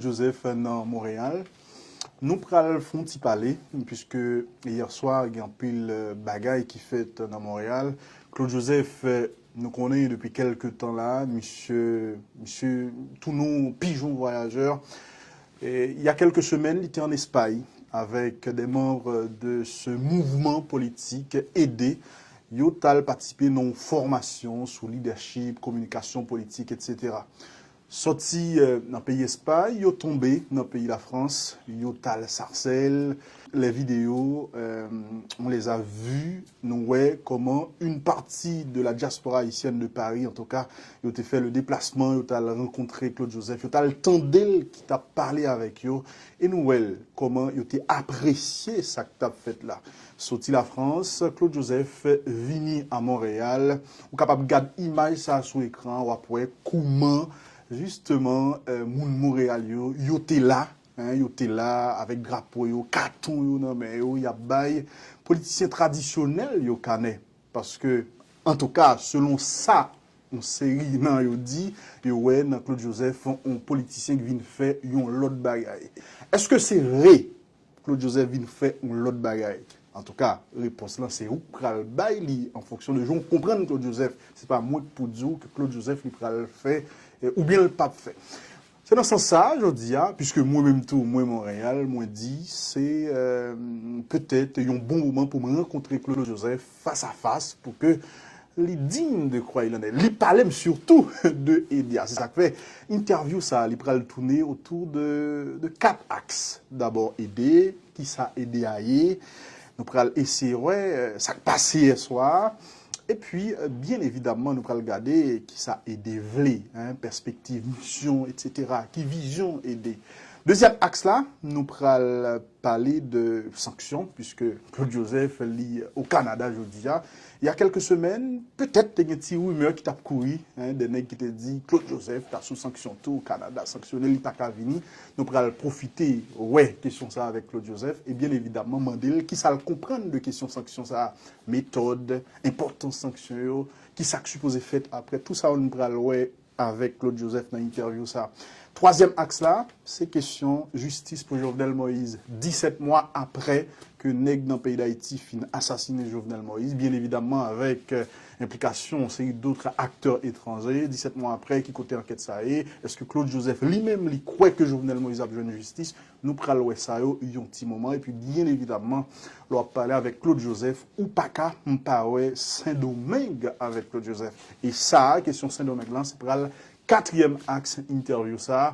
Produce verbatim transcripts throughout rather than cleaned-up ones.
Joseph nan Monreyal. Nou pral fè yon ti pale, puiske yè swa gen anpil, euh, bagay ki fèt nan Monreyal. Claude Joseph, euh, nou konnen depi kèlke tan la, misye, misye tounen yon pijon vwayajè. Et il y a quelques semaines, li te an Espay avec des membres de ce mouvement politique, EDE. Yo t al patisipe nan yon fòmasyon sou leadership, kominikasyon politik, et cetera. Sòti, euh, nan peyi Espay, yo tonbe nan peyi Lafrans, yo t al Sarcelles. Les vidéos, euh, on les a vues, nou wè kòman une partie de la diaspora haïtienne de Paris, en tout cas, yo te fè le déplacement, yo t al rankontre Claude Joseph, yo t al tande l ki t ap pale avèk yo, e nou wè l kòman yo te apresye sa k t ap fèt la. Soti Lafrans, Claude Joseph vini a Monreyal. Ou kapab gad imaj sa sou ekran, w ap wè kouman, jisteman, euh, moun Monreyal yo, yo te la, hein, yo te la avèk drapo yo, katon yo nan men yo, y ap bay politisyen tradisyonèl yo kanè. Paske, antouka, selon sa yon seri nan yo di, yo wè nan Claude Joseph yon politisyen ki vin fè yon lòt bagay. Èske se vre Claude Joseph vin fè yon lòt bagay? Antouka, repons lan se ou k pral bay li an fonksyon de jan w konprann Claude Joseph. Se pa mwen k pou di w ke Claude Joseph li pral fè, eh, oubyen l p ap fè. Se nan sans sa a, jodi a, puiske mwen menm tou, mwen Monreyal, mwen di se, euh, petèt yon bon moman pou mwen rankontre Claude Joseph fas a fas pou ke li digne de quoi il en est. Li pale m sitou de EDE a. Se sa k fè entèvyou sa a, li pral tounen otou de, de kat aks. Dabò, EDE, kisa EDE a ye? Nou pral eseye wè, euh, sa k pase yè swa a. Epi, euh, byen evidamman, nou pral gade kisa EDE vle, hein, pèspektiv, misyon, et cetera. Ki vizyon EDE? Dezyèm aks la, nou pral pale de sanksyon, puiske Claude Joseph, li o Kanada jodi a. Il y a quelques semaines, petèt te gen ti rimè ki t ap kouri, hein, de nèg ki te di Claude Joseph ta sou sanksyon tou, Kanada sanksyone l, li pa ka vini. Nou pral pwofite wè kesyon sa a avèk Claude Joseph, e byen evidamman, mande l kisa l konprann de kesyon sanksyon sa a, metòd, enpòtans sanksyon yo, kisa k sipoze fèt apre. Tou sa yo nou pral wè avèk Claude Joseph nan entèvyou sa. Twazyèm aks la, se kesyon jistis pou Jovenel Moïse. Disèt mwa apre ke nèg nan peyi Dayiti fin asasinen Jovenel Moïse, byen evidamman avèk, euh, enplikasyon yon seri dòt aktè etranje. Disèt mwa apre, ki kote ankèt sa ye? Èske Claude Joseph li menm li kwè ke Jovenel Moïse ap jwenn jistis? Nou pral wè sa yo yon ti moman. Epi, byen evidamman, lè w ap pale avèk Claude Joseph, ou pa ka pa wè Sendomeng avèk Claude Joseph. E sa a, kesyon Sendomeng lan, se pral katriyèm aks entèvyou sa a.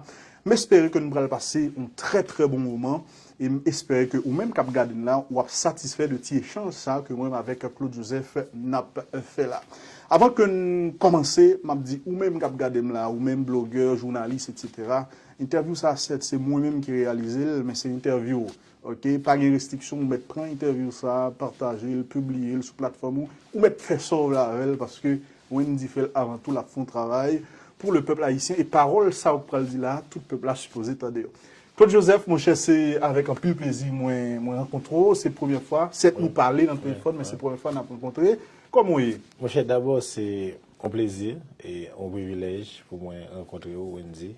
M espere ke nou pral pase yon trè, trè bon moman. E m espere ke ou menm k ap gade n la, w ap satisfè de ti echanj sa a ke mwen menm avèk Claude Joseph n ap fè la. Avan ke n kòmanse, m ap di ou menm k ap gade m la, ou menm blogè, jounalis, et cetera, entèvyou sa a, sèt, se mwen menm ki reyalize l, men se entèvyou w. Ok, pa gen restriksyon, ou mèt pran entèvyou sa a, pataje l, pibliye l sou platfòm ou, ou mèt fè sa w vle avè l, paske Wendy fè l avan tou, l ap fè yon travay pou le pèp ayisyen, e pawòl sa ou pral di la, tout pèp la sipoze tande yo. Claude Joseph, monchè, se avèk anpil plezi mwen, mwen rankontre w, se premyè fwa, sèt nou pale nan telefòn, men se premyè fwa n ap rankontre. Kòman w ye? Monchè, dabò, se yon plezi e yon privilèj pou mwen rankontre w, Wendy,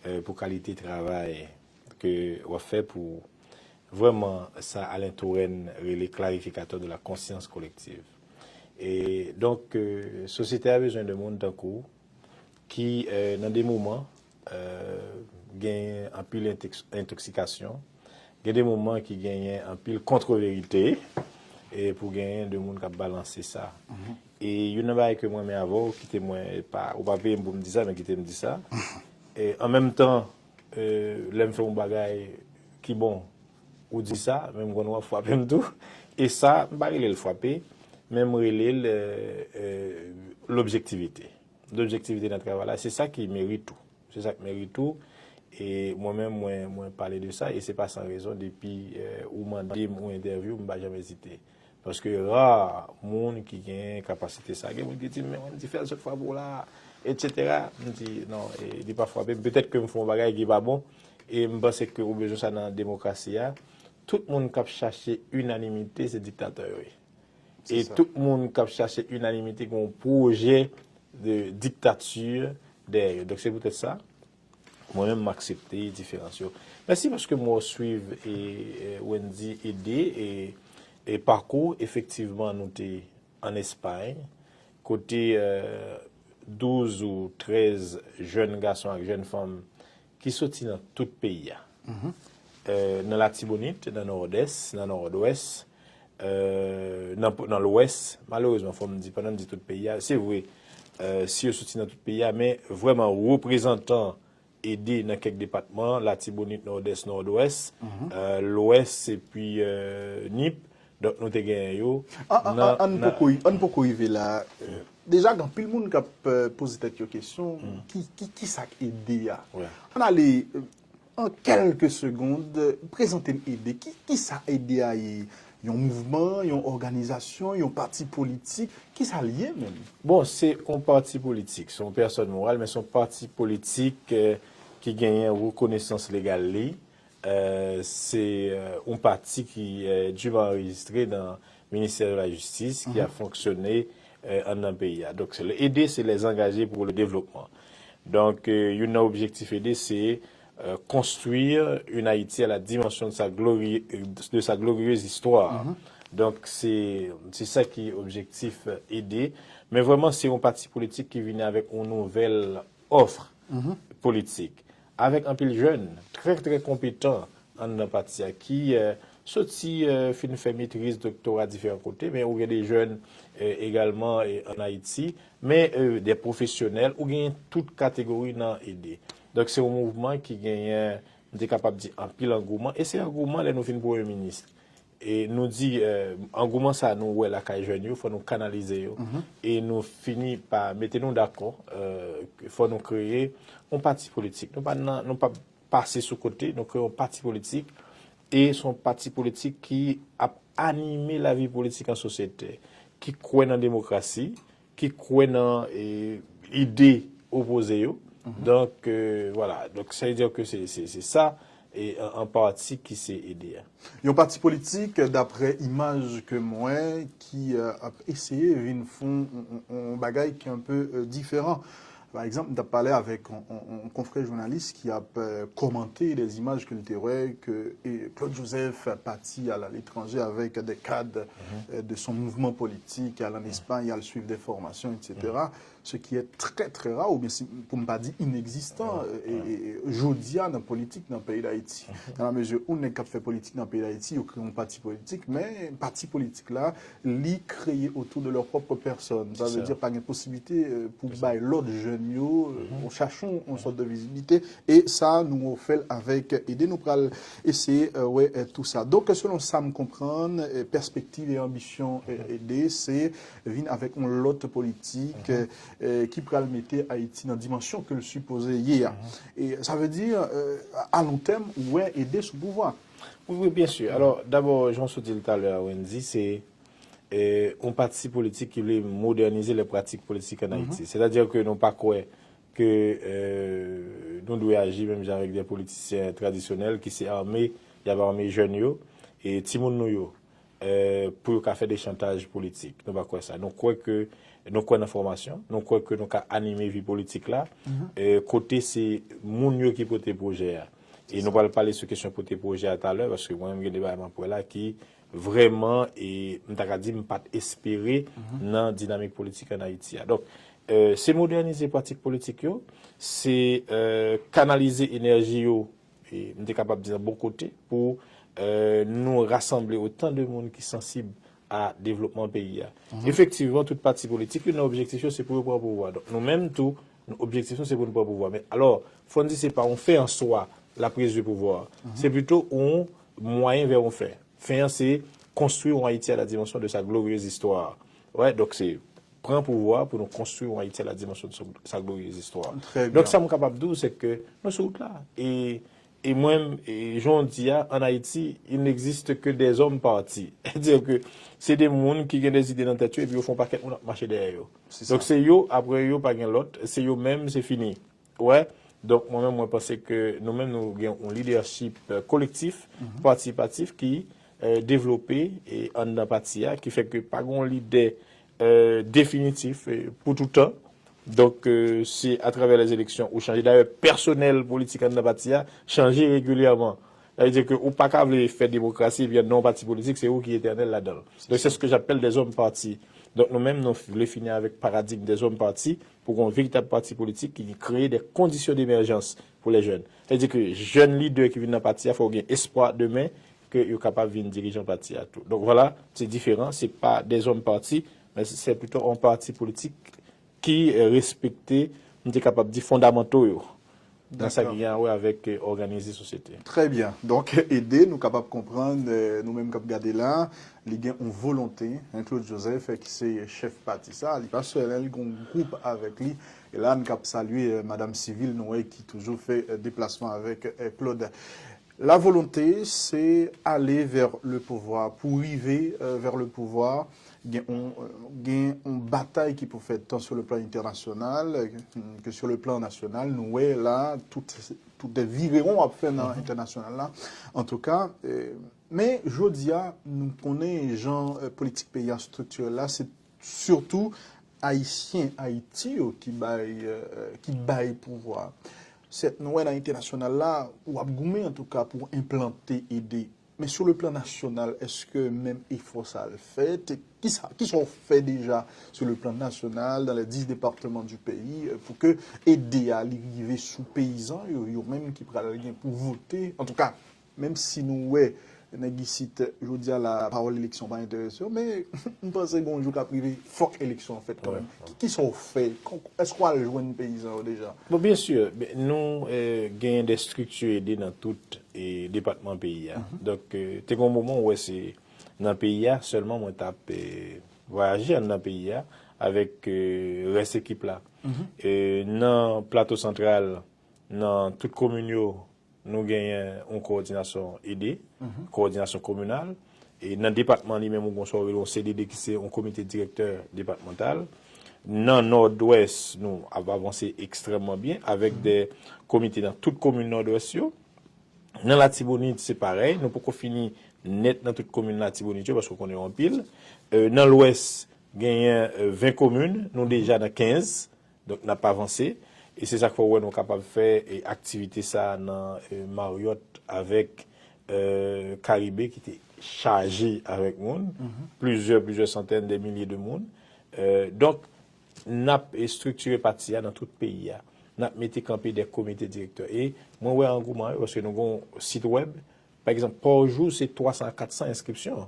euh, pou kalite travay ke w ap fè pou vrèman sa Alain Touraine rele clarificateur de la conscience collective. E donk, euh, sosyete a bezwen de moun tankou w ki, euh, nan de moman, euh, genyen anpil entoks-, entoksikasyon, gen de moman ki genyen anpil kont-verite, e pou genyen de moun k ap balanse sa. E youn nan bagay ke mwen renmen avè w, kite mwen pa, ou pa peye m pou m di sa, men kite m di sa. E an menm tan, euh, lè m fè yon bagay ki bon, ou di sa, men m konn w ap frape m tou. E sa, m pa rele l frape, men m rele l, euh, euh, lobjektivite. Lobjektivite nan travay la, se sa ki merit ou. Se sa k merit ou. E mwen menm, mwen, mwen pale de sa, e se pa san rezon, depi, euh, ou mande m yon entèvyou, m pa janm ezite. Paske ra moun ki gen kapasite sa. Gen moun ki di, "Men Wendy fè l sot frape w la, et cetera" M di, "Non, e, li pa frape m." Petèt ke m fè yon bagay ki pa bon, e m panse ke ou bezwen sa nan demokrasi a. Tout moun k ap chache inanimite, se diktatè yo ye. E tout moun k ap chache inanimite gen yon pwojè de diktati dèyè yo. Donk, se poutèt sa, Mwen menm, m aksepte diferans yo. Mèsi paske m wè w swiv e, e Wendy Ede e, e pakou. Efektivman, nou te ann Espay, kote, e, douz ou trèz jèn gason ak jèn fanm ki soti nan tout peyi a. E, nan Latibonit, nan Nòdès, nan Nòdwès, e, nan, nan Lwès, malerezman, fò m di, pandan m di tout peyi a, se vre, e, si yo soti nan tout peyi a, men vrèman reprezantan Ede nan kèk depatman, Latibonit, Nòdès, Nòdwès, e, Lwès epi, e, Nip. Donk, nou te genyen yo. An, an, nan, an, an nan poko, an poko rive la. Deja, gen anpil moun k ap, e, poze tèt yo kesyon, ki, ki, ki sa k Ede a? Wi. Ann ale, e, an kèlke segond, prezante n Ede. Ki, ki sa Ede a ye? Yon mouvman, yon òganizasyon, yon pati politik? Ki sa l ye menm? Bon, se yon pati politik, se yon pèsòn moral, men se yon pati politik, e, ki genyen rekonesans legal li. E, se, e, yon pati ki, e, dyiman anrejistre nan Ministè de la Jistis, ki ap fonksyone, e, anndan peyi a. Donk, se le, Ede, se les engagés pour le développement. Donk, e, youn nan objektif Ede, se, e, construire une Haïti à la dimension de sa glori-, de sa glorieuse histoire. Donk, se, se sa ki objektif, e, Ede. Men vrèman, se yon pati politik ki vini avèk yon nouvèl òf politik, avèk anpil jèn trè, trè konpetan anndan pati a, ki, e, soti, e, fin fè metriz, doktora diferan kote, men ou gen de jèn, e, egalman, e, ann Ayiti, men, e, de pwofesyonèl, ou genyen tout kategori nan Ede. Donk, se yon mouvman ki genyen, m te kapab di, anpil angouman, e se angouman lè nou fin premye minis. E nou di, e, angouman sa nou wè lakay jèn yo, fò nou kanalize yo. E nou fini pa mete nou dakò, e, fò nou kreye yon pati politik. Nou pa nan, nou pa pase sou kote, nou kreye yon pati politik. E se yon pati politik ki ap anime lavi politik an sosyete, ki kwè nan demokrasi, ki kwè nan, e, ide opoze yo. Donk, e, vwala. Donk, sa vle di ke se, se, se sa, e, an, an pati ki se Ede a. Yon pati politik, daprè imaj ke m wè, ki, e, ap eseye vin fè yon, yon, yon bagay ki un peu, e, diferan. Pa egzanp, m t ap pale avèk yon, yon, yon konfrè jounalis ki ap, e, kòmante des images ke l te wè ke, e, Claude Joseph parti à l'étranger avec des cadres, e, de son mouvement politique, al ann Espay, al suivre des formations, et cetera. Ce qui est très, très rare, oubyen si, pou m pa di inegzistan, e, e, e, jodi a nan politik nan peyi Dayiti. Dans la mesure où nèg k ap fè politik nan peyi Dayiti, yo kreye yon pati politik, men pati politik la, li kreye autour de leur propre personne. Sa vle di pa gen posiblite, e, pou bay lòt jèn yo, e, chache yon, yon sòt de vizibilite. E sa, nou fè l avèk Ede. Nou pral eseye, e, wè, e, tou sa. Donk, selon sa m konprann, e, pèspektiv e anbisyon, e, Ede, se vin avèk yon lòt politik, e, ki pral mete Ayiti nan dimansyon ke l sipoze ye a. E sa vle di, e, a long tèm, ou wè Ede sou pouvwa. Wi, wi, byen si. Alò, dabò, jan w sot di l talè a, Wendy, se, e, yon pati politik ki vle modènize lè pratik politik ann Ayiti. Sètadi ke nou pa kwè ke, e, nou dwe aji menm jan avèk de politisyen tradisyonèl ki se ame, y ap ame jèn yo, e timoun nou yo, e, pou yo ka fè de chantaj politik. Nou pa kwè sa. Nou kwè ke, nou kwè nan fòmasyon, nou kwè ke nou ka anime vi politik la, e, kote se moun yo ki pote pwojè a. E nou pral pale sou kesyon pote pwojè a talè, paske mwen menm gen de bagay m ap wè la ki vrèman, e m ta ka di m pa t espere nan dinamik politik ann Ayiti a. Donk, e, se modènize pratik politik yo, se, e, kanalize enèji yo, e m te kapab di nan bon kote, pou, e, nou rasanble otan de moun ki sansib a devlopman peyi a. Efektivman, tout pati politik, youn nan objektif yo, se pou yo pran pouvwa. Donk, nou menm tou, nou, objektif nou, se pou nou pran pouvwa. Men, alò, fò n di se pa yon fen an swa, la prise de pouvoir. Se pito yon mwayen vè yon fen. Fen an, se konstwi yon Ayiti à la dimension de sa glorieuse histoire. Wè, donk se pran pouvwa pou nou konstwi yon Ayiti à la dimension de sa, sa glorieuse histoire. Donk, sa m kapab di w, se ke nou sou wout la. E, e mwen, e jan w di a, ann Ayiti, il n'existe que des hommes partis. Sètadi ke se de moun ki gen de zide nan tèt yo, epi yo fè yon pakèt moun ap mache dèyè yo. Donk, se yo, apre yo, pa gen lòt, se yo menm, se fini. Wè, donk, mwen menm, mwen panse ke nou menm, nou gen yon lidèchip, e, kolektif, patisipatif ki, e, devlope, e, anndan pati a, ki fè ke pa gen yon lidè, e, definitif, e, pou toutan. Donk, euh, se atravè lèzeleksyon ou chanje. Dayè, pèsonèl politik anndan pati a chanje regilyèman. Sa vle di ke ou pa ka vle fè demokrasi epi anndan yon pati politik, se ou ki etènèl ladan l. Donk, c'est ce que j'appelle des hommes partis. Donk, nou menm, nou vle fini avèk paradigm des hommes partis pou gen yon veritab pati politik ki kreye des conditions d'émergence pour les jeunes. Sa vle di ke jèn lidè ki vin nan pati a, fò gen espwa demen ke yo kapab vin dirijan pati a tou. Donk, vwala, se diferan, se pa des hommes partis, men se plito yon pati politik ki eh, respekte, m te kapab di, fondamanto yo nan sa ki gen a wè avèk eh, òganize sosyete. Trè byen. Donk, ede nou kapab konprann, eh, nou menm k ap gade la, li gen yon volonte, en, Claude Joseph, eh, ki se chèf pati sa, li pa sèl, en, li gen yon gwoup avèk li. E la, n k ap salye eh, Madam Civil, nou wè, ki toujou fè eh, deplasman avèk eh, Claude. La volonte, se ale vè le pouvwa. Pou rive eh, vè le pouvwa, gen yon, gen yon batay ki pou fèt tan sou le plan entènasyonal ke sou le plan nasyonal. Nou wè la, tout, tout de virewon w ap fè nan entènasyonal la. Antouka, eh, men jodi a, nou konnen jan eh, politik peyi a estriktiye la, se sitou Ayisyen Ayiti yo ki bay, eh, ki bay pouvwa. Sèt, nou wè nan entènasyonal la, w ap goumen antouka pou enplante ede. Men sou le plan nasyonal, èske menm efò sa al fèt? Kisa, kisa w fè deja sou le plan nasyonal, dans les dix départements du pays, euh, pou ke ede a li rive sou peyizan yo, yo menm ki pral gen pou vote? Antouka, menm si nou wè nèg isit jodi a la, pawòl eleksyon pa enterese yo, men m panse gen yon jou k ap rive, fòk eleksyon an fèt kanmenm. Ki, kisa w fè? Èske w al jwenn peyizan yo deja? Bon, byen si, nou eh, genyen de estrikti ede nan tout eh, depatman peyi a. Donk, eh, te gen yon moman ou wè se nan peyi a sèlman mwen t ap eh, vwayaje anndan peyi a avèk eh, rès ekip la. Eh, nan Plato Santral, nan tout komin yo, nou genyen yon kowòdinasyon ede, kowòdinasyon kominal. E nan depatman li menm, ou gon sa w rele yon C D D ki se yon komite direktè depatmantal. Nan Nòdwès, nou ap avanse ekstrèmman byen avèk de komite nan tout komin Nòdwès yo. Nan Latibonit, se parèy, nou poko fini nèt nan tout komin Latibonit yo, paske w konnen yo anpil. Euh, nan Lwès, genyen euh, ven komin, nou deja nan kenz. Donk, n ap avanse. E se sa k fè w wè nou kapab fè e, aktivite sa a nan e, Marriott avèk e, Karibe ki te chaje avèk moun. Plizyè, plizyè santèn de milye de moun. E, donk, n ap estriktire pati a nan tout peyi a. N ap mete kanpe de komite direktè. E mwen wè angouman yo, paske nou gen yon sit wèb, pa egzanp, pa jou, se twa san a kat san enskripsyon.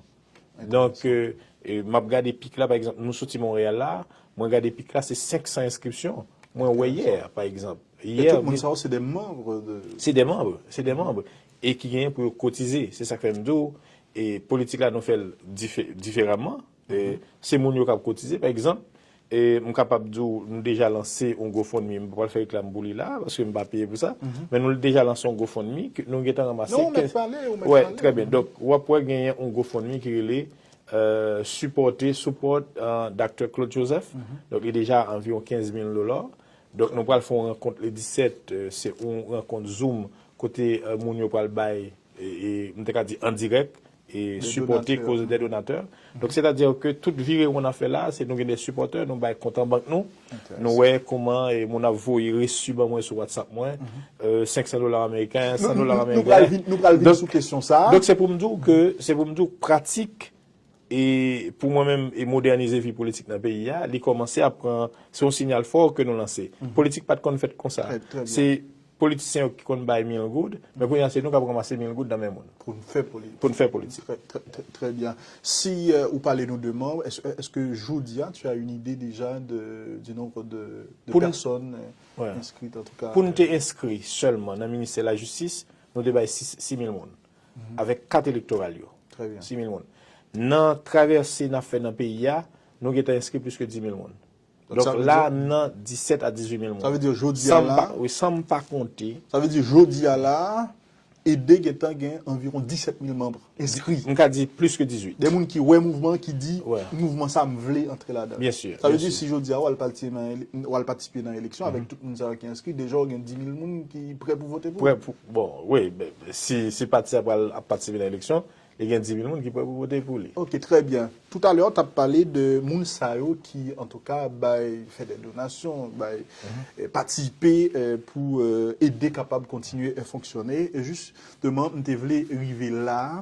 Donk, e, e, m ap gade pik la, pa egzanp, nou soti Monreyal la, mwen gade pik la, se senk san enskripsyon. Mwen wè yè, pa egzanp. E tout moun sa yo, se de manm de. Se de manm, se de manm. E ki genyen pou yo kotize. Se sa k fè m di w, e politik la, nou fè l dife, diferaman. E, se moun yo k ap kotize. Pa egzanp, e, m kapab di w, nou deja lanse yon GoFundMe. M pa pral fè reklam pou li la, paske m pa peye pou sa. Men nou deja lanse yon GoFundMe. Ke nou gentan ranmase kenz. Non, ou mèt pale, ou mèt pale. Wè, trè byen. Donk, w ap wè genyen yon GoFundMe ki rele euh, sipòte, support euh, Doctor Claude Joseph. Donk, li deja anviwon kenz mil dola. Donk, nou pral fè yon rankont le disèt, euh, se yon rankont Zoom kote euh, moun yo pral bay, e, e, m te ka di an dirèk, e sipòte koze de donatè. Donk, sètadi ke tout virewon n ap fè la, se nou gen de sipòtè, nou bay kont an bank nou. Nou wè kòman e, moun ap voye resi ban mwen sou WhatsApp mwen, euh, senk san dola ameriken, san dola ameriken. Nou pral vin, nou pral vin sou kesyon sa a. Donk, se pou m di w ke, se pou m di w pratik e pou mwen menm, e modènize vi politik nan peyi a, li kòmanse ap pran, se yon sinyal fò ke nou lanse. Politik pa t konn fèt konsa. Se politisyen yo ki konn bay mil goud, men kounye a se nou k ap ranmase mil goud nan men moun. Pou n fè politik. Pou n fè politik. Trè, trè, trè, trè byen. Si euh, ou pale nou de manm, èske, èske jodi a, tu as une idée déjà de, du nombre de, de personnes euh, inscrites, en tout cas? Pou n te enskri sèlman nan ministè lajistis, nou te bay sis, sis mil moun. Avèk kat elektoral yo. Trè byen. Sis mil moun. Nan travèse n ap fè nan peyi a, nou gentan enskri plis ke dis mil moun. Donk, la, n nan disèt a dizuit mil moun. Sa vle di, jodi a la. Wi, san m pa konte. Sa vle di, jodi a la, ede gentan gen anviwon disèt mil manm enskri. M ka di plis ke dizuit. De moun ki wè mouvman, ki di, mouvman sa, m vle antre ladan l. Byen si. Sa vle di, si jodi a, w al patisipe nan, w al patisipe nan eleksyon, avèk tout moun sa yo ki enskri, deja w gen dis mil moun ki prè pou vote pou ou. Prè pou, bon, wi, si, si pati a pral ap patisipe nan eleksyon, Li gen dis mil moun ki prè pou vote pou li. Ok, très bien. Toutalè, w t ap pale de moun sa yo ki, antouka, bay, fè de donasyon, bay, eh, patisipe eh, pou eh, ede kapab kontinye eh, fonksyone. E jisteman, m te vle rive la,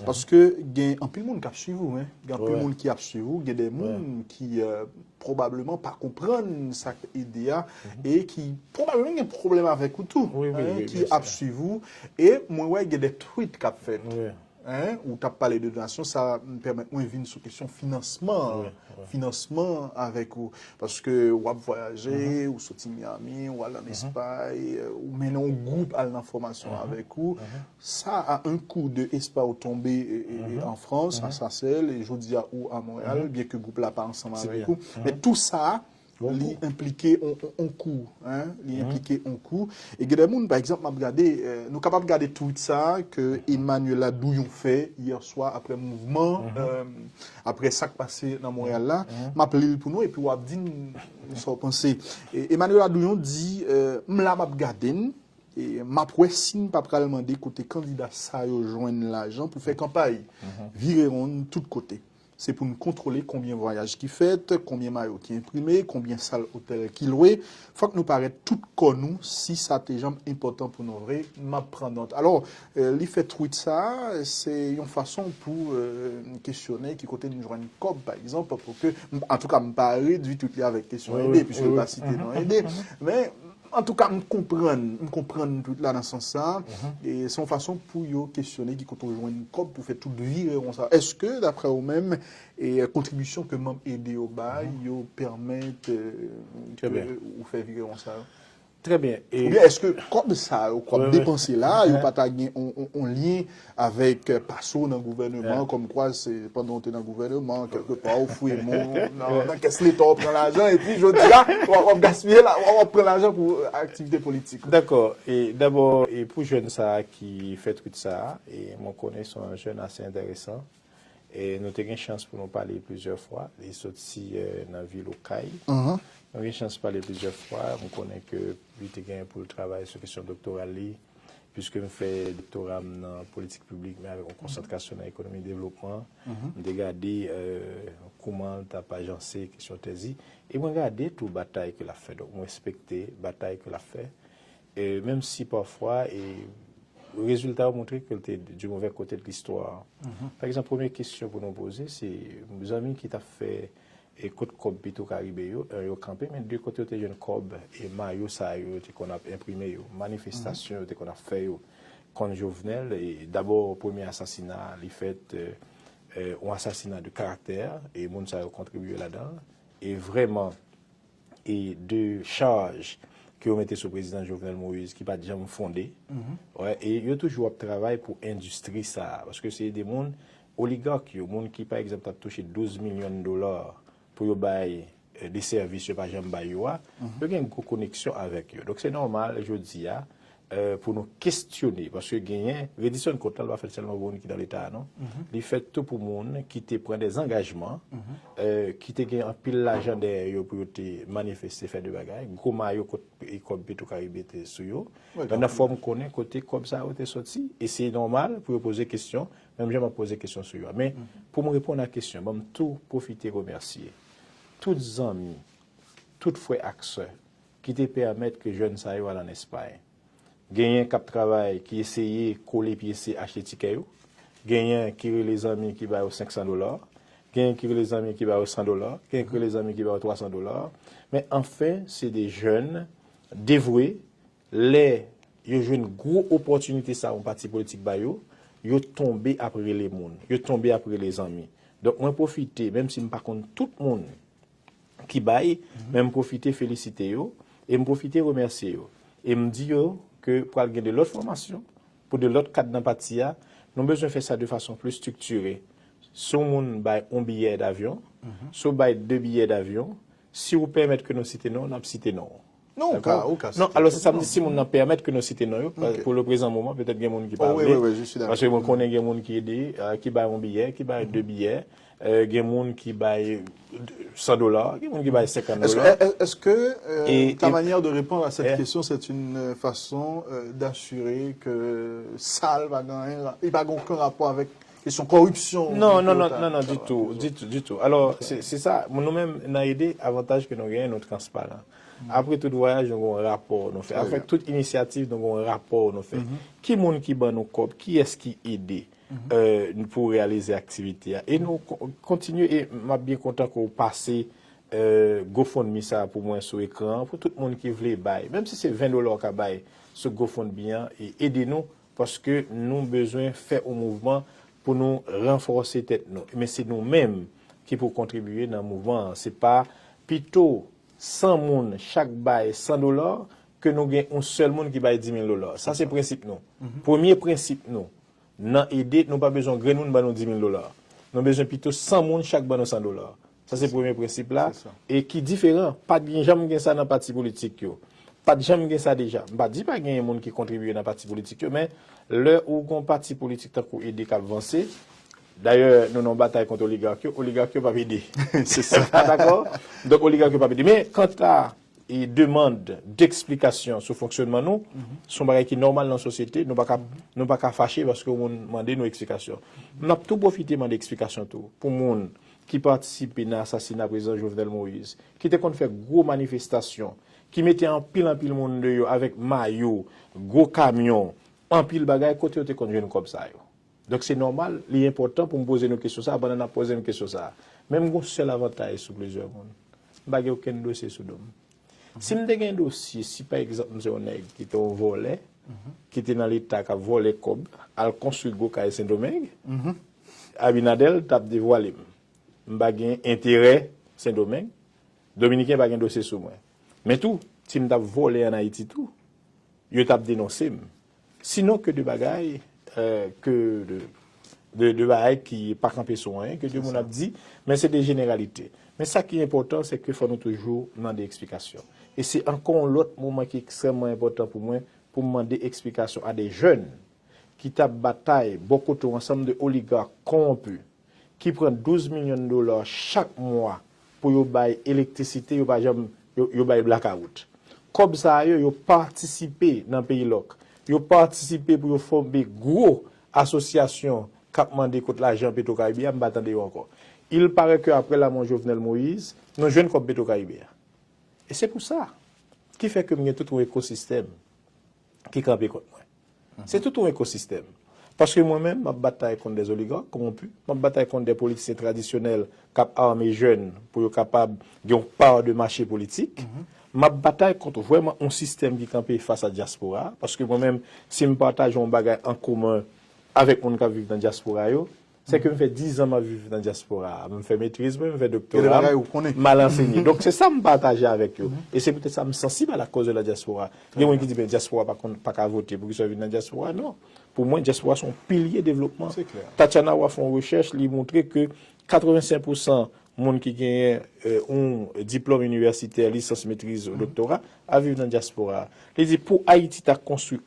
paske gen anpil moun k ap swiv ou, hein. Gen anpil moun ki ap swiv ou, gen de moun ki eh, pwobableman pa konprann sa k ede a e ki pwobableman gen pwoblèm avèk ou tou, Wi, wi, hein, wi, ki byen ap swiv ou. E mwen wè gen de tweet k ap fèt. Wi. Hein, ou t ap pale de donasyon, sa pèmèt mwen vin sou kesyon finansman. Finansman avèk ou. Paske w ap vwayaje, ou soti Miami, ou al ann Espay, ou mennen yon gwoup al nan fòmasyon avèk ou. Sa a un coût de Espay ou tonbe e, e, e, an Frans, a Sasèl, e jodi a ou a Monreyal, byen ke gwoup la pa ansanm avèk ou. Men tou sa, li enplike on, on, on kou, hein? Li enplike on kou. E gen de moun, pa egzanp, m ap gade, eh, nou kapab gade tweet sa ke Emmanuela Douyon fè yè swa apre mouvman, eh, apre sa k pase nan Monreyal la. M ap li l pou nou epi w ap di m sa w panse. E, Emmanuela Douyon di, eh, m la m ap gade n, e m ap wè si n pa pral mande kote kandida sa yo jwenn lajan pou fè kanpay. Vire wonn tout kote. Se pou n kontwole konbyen vwayaj ki fèt, konbyen mayo ki enprime, konbyen sal otèl ki lwe. Fòk nou parèt tout kò nou, si sa te janm enpòtan pou nou vre, m ap pran nòt. Alò, eh, li fè tweet sa, se yon fason pou eh, kesyone ki kote n jwenn kòb, pa egzanp, pou ke, antouka, m pa redui tweet li avèk kesyon ede, piske l pa site non ede. Men, antouka, m konprann, m konprann tweet la nan sans sa. E se yon fason pou yo kesyone ki kote w jwenn kòb pou fè tout virewon sa. Èske, daprè ou menm, e kontribisyon ke manm ede yo bay, yo pèmèt eh, ke ou fè virewon sa yo? Trè byen. E Oubyen èske kòb sa yo, kòb depanse la, yo pa ta gen on, on, on lyen avèk eh, pase w nan gouvèneman, kòmkwa se pandan w te nan gouvèneman, kèlkepa w fouye men w nan, nan kès leta, w pran lajan, epi jodi a, w ap, w ap gaspiye la, w ap pran lajan pou eh, aktivite politik. Dakò. E dabò, e pou jèn sa a ki fè tweet sa a, e mwen konnen se yon jèn ase enteresan. E nou te gen chans pou nou pale plizyè fwa. Li soti eh, nan vil Okay. Nou gen chans pale plizyè fwa. Mwen konnen ke li te gen pou l travay sou kesyon doktora li, piske m fè doktora m nan politik piblik, men avèk yon konsantrasyon nan ekonomi devlopman. M te gade eh, kouman l t ap ajanse kesyon tèz li. E mwen gade tou batay ke l ap fè. Donk, mwen respekte batay ke l ap fè. E menm si pafwa e rezilta yo montre ke l te du mauvais côté de l'histoire. Pa egzanp, premye kesyon pou nou poze, se zanmi ki t ap fè e kot kòb Petro Caribe yo, en, yo kanpe, men de kote yo te jwenn kòb e mayo sa yo te konn ap enprime yo, manifestasyon yo te konn ap fè yo kont Jovenel, e dabò premye asasina li fèt, e, e, yon asasina de karaktè, e moun sa yo kontribye ladan l, e vrèman, e de chaj ke yo mete sou prezidan Jovenel Moïse ki pa t janm fonde. Wè, e yo toujou ap travay pou endistri sa a, paske se de moun, oligak yo, moun ki pa egzanp t ap touche douz milyon dola pou yo bay eh, de sèvis yo pa janm bay yo a, yo gen gwo koneksyon avèk yo. Donk se nòmal jodi a eh, pou nou kestyone, paske genyen, redisyon kont la, l pa fèt sèlman pou moun ki nan Leta a, non. Li fèt tou pou moun ki te pran de zangajman, eh, ki te gen anpil lajan dèyè yo pou yo te manifeste, fè de bagay. Gwo mayo kot e kòb Petro Caribe te sou yo. Men nan fòm konnen kote kòb sa yo te soti, e se nòmal pou yo poze kesyon, menm jan m ap poze kesyon sou yo a. Men pou m reponn a kesyon, ban m tou pwofite remèsye tout zanmi, tout frè ak sè ki te pèmèt ke jèn sa yo al ann Espay. Genyen k ap travay, ki eseye kole pyese achte tikè yo. Genyen ki rele zanmi ki ba yo senk san dola. Genyen ki rele zanmi ki ba yo san dola. Genyen ki rele zanmi ki ba yo twa san dola. Men anfen, se de jèn devwe. Lè yo jwenn gwo opòtinite sa yon pati politik ba yo, yo tonbe ap rele moun. Yo tonbe ap rele zanmi. Donk, mwen pwofite, menm si m pa konn tout moun ki bay, men m pwofite felisite yo, e m pwofite remèsye yo. E m di yo ke pral gen de lòt fòmasyon, pou de lòt kad nan pati a, nou bezwen fè sa de fason pli striktire. Si yon moun bay yon biyè davyon, si w bay de biyè davyon, si w pèmèt ke nou site non w, n ap site non w. Non, ou ka, ou ka Non, alò se sa m di, si moun nan pèmèt ke nou site non yo, pou le prezan moman, petèt gen moun ki pa vle. Paske mwen konnen gen moun ki ede, euh, ki bay yon biyè, ki bay de biyè, euh, gen moun ki bay san dola, gen moun ki bay senkant dola. Est-ce que euh, ta manière de répondre à cette question, c'est une façon euh, d'assurer que sa l pa gen anyen, li pa gen okenn rapò avèk Kesyon kòripsyon. Non, non, non, non, non, ditou, ditou, ditou. Alò, se se sa, nou menm nan ede, avantaj ke nou genyen, nou transparan. Apre tout vwayaj, nou gen yon rapò nou fè. Apre tout inisyativ, nou gen yon rapò nou fè. Ki moun ki ban nou kòb? Kiyès ki ede pou reyalize aktivite a? E nou kontinye, e m ap byen kontan ke w pase GoFundMe sa pou mwen sou ekran an, pou tout moun ki vle bay. Menm si se ven dola w ka bay sou GoFundMe an, e ede nou, paske nou bezwen fè yon mouvman pou nou ranfòse tèt nou. Men se nou menm ki pou kontribye nan mouvman an. Se pa pito san moun chak bay san dola ke nou gen yon sèl moun ki bay di mil dola. Sa se prensip nou. Premye prensip nou nan ede, nou pa bezwen grenn moun ban nou di mil dola. Nou bezwen pito san moun chak ban nou san dola. Sa se premye prensip la. E ki diferan. Pa t gen janm gen sa nan pati politik yo. Pa t janm gen sa deja. M pa di pa genyen moun ki kontribye nan pati politik yo, men lè ou gon pati politik tankou ede k ap vanse, dayè, nou nan yon batay kont oligak yo, oligak yo p ap ede. Se sa. Dakò? Donk, oligak yo p ap ede. Men, kanta e demann deksplikasyon sou fonksyonman nou, se yon bagay ki nòmal nan sosyete, nou pa ka, nou pa ka fache paske yon moun mande nou eksplikasyon. M ap tou pwofite mande eksplikasyon tou pou moun ki patisipe nan asasina prezidan Jovenel Moïse, ki te konn fè gwo manifestasyon, ki mete anpil anpil moun deyò avèk mayo, gwo kamyon, anpil bagay, kote yo te konn jwenn kòb sa yo? Donk se nòmal, li enpòtan pou m poze nou kesyon sa a pandan n ap poze m kesyon sa a. Men m gen yon sèl avantaj sou plizyè moun. M pa gen okenn dosye sou do m. Si m te gen dosye, si pa egzanp m se yon nèg ki te yon vòlè, ki te nan Leta k ap vòlè kòb, al konstwi gwo kay Sendomeng, Abinader t ap devwale m. M pa gen enterè Sendomeng, Dominiken pa gen dosye sou mwen. Men tou, si m t ap vòlè ann Ayiti tou, yo t ap denonse m. Sinon ke de bagay, euh, ke de, de, de bagay ki pa kanpe sou anyen, ke de moun ap di, men se de jeneralite. Men sa ki enpòtan, se ke fò nou toujou mande eksplikasyon. E se ankò yon lòt moman ki ekstrèmman enpòtan pou mwen, pou m mande eksplikasyon a de jèn ki t ap batay bò kote yon ansanm de oligak kowonpi ki pran douz milyon dola chak mwa pou yo bay elektrisite, yo pa janm, yo, yo bay blakawout. Kòb sa a yo, yo patisipe nan peyi lòk. Yo patisipe pou yo fòme gwo asosyasyon k ap mande kot lajan Petwokaribe a, m pa tande yo ankò. Il paraît que après la mort Jovenel Moïse, nou jwenn kòb Petwokaribe a. E se pou sa ki fè ke m gen tout yon ekosistèm ki kanpe kont mwen. Se tout yon ekosistèm. Paske mwen menm, m ap batay kont de oligak kowonpi, m ap batay kont de politisyen tradisyonèl k ap ame jèn pou yo kapab gen yon pa de mache politik. M ap batay kont vrèman yon sistèm ki kanpe fas a dyaspora a, paske mwen menm, si m pataje yon bagay an komen avèk moun k ap viv nan dyaspora yo, se ke m fè diz an m ap viv nan dyaspora a. M fè metriz mwen, m fè doktora m, m al ansenye. Donk, se sa m pataje avèk yo. E se poutèt sa m sansib a la cause de la diaspora. Gen moun ki di, men dyaspora pa konn, pa ka vote, poukisa yo vin nan dyaspora? Non. Pou mwen, dyaspora se yon pilye devlopman. Tatiana Roy fè yon rechèch, li montre ke katrevensenk pousan moun ki genyen euh, yon diplòm inivèsitè, lisans, metriz, doktora, ap viv nan dyaspora. Li di, pou Ayiti ta konstwi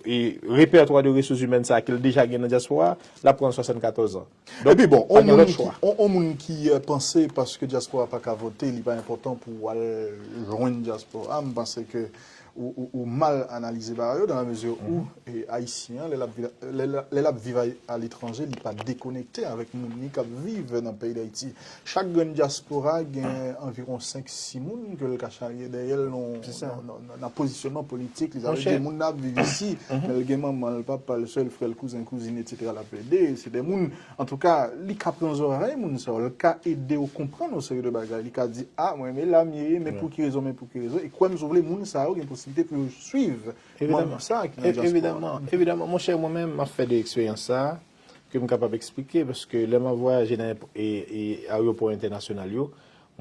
e repètwa de resous imèn sa a ke l deja gen nan dyaspora a, l ap pran swasannkatòz an. Donk, epi bon, pa on gen moun lòt ki, chwa. On, on moun ki euh, panse paske dyaspora pa ka vote, li pa enpòtan pou w al jwenn dyaspora, m panse ke ou, ou, ou mal analize bagay yo, dans la mesure où e, Ayisyen an, lè l ap viv, lè, lè, lè l ap viv a, aletranje, li pa dekonekte avèk moun li k ap viv nan peyi Dayiti. Chak grenn dyaspora gen anviwon senk, sis moun ke l ka charye dèyè l nan, nan, nan, nan pozisyonman politik li. Sa vle di, moun nan ap viv isi, men l gen manman l, papa l, sè l, frè l, kouzen, kouzin, etsetera, l ap ede. Se de moun, antouka, li ka pran zòrèy moun sa yo, l ka ede w konprann yon seri de bagay. Li ka di, a, mwen, men la m ye, men pou ki rezon, men pou ki rezon. E kwè m, si w vle, moun sa yo gen posiblite pou yo swiv manm sa ki nan dyaspora. Evidaman, evidaman, monchè, mwen menm, m ap fè de eksperyans sa a, ke m kapab eksplike, paske lè m ap vwayaje nan e, e, ayewopò entènasyonal yo,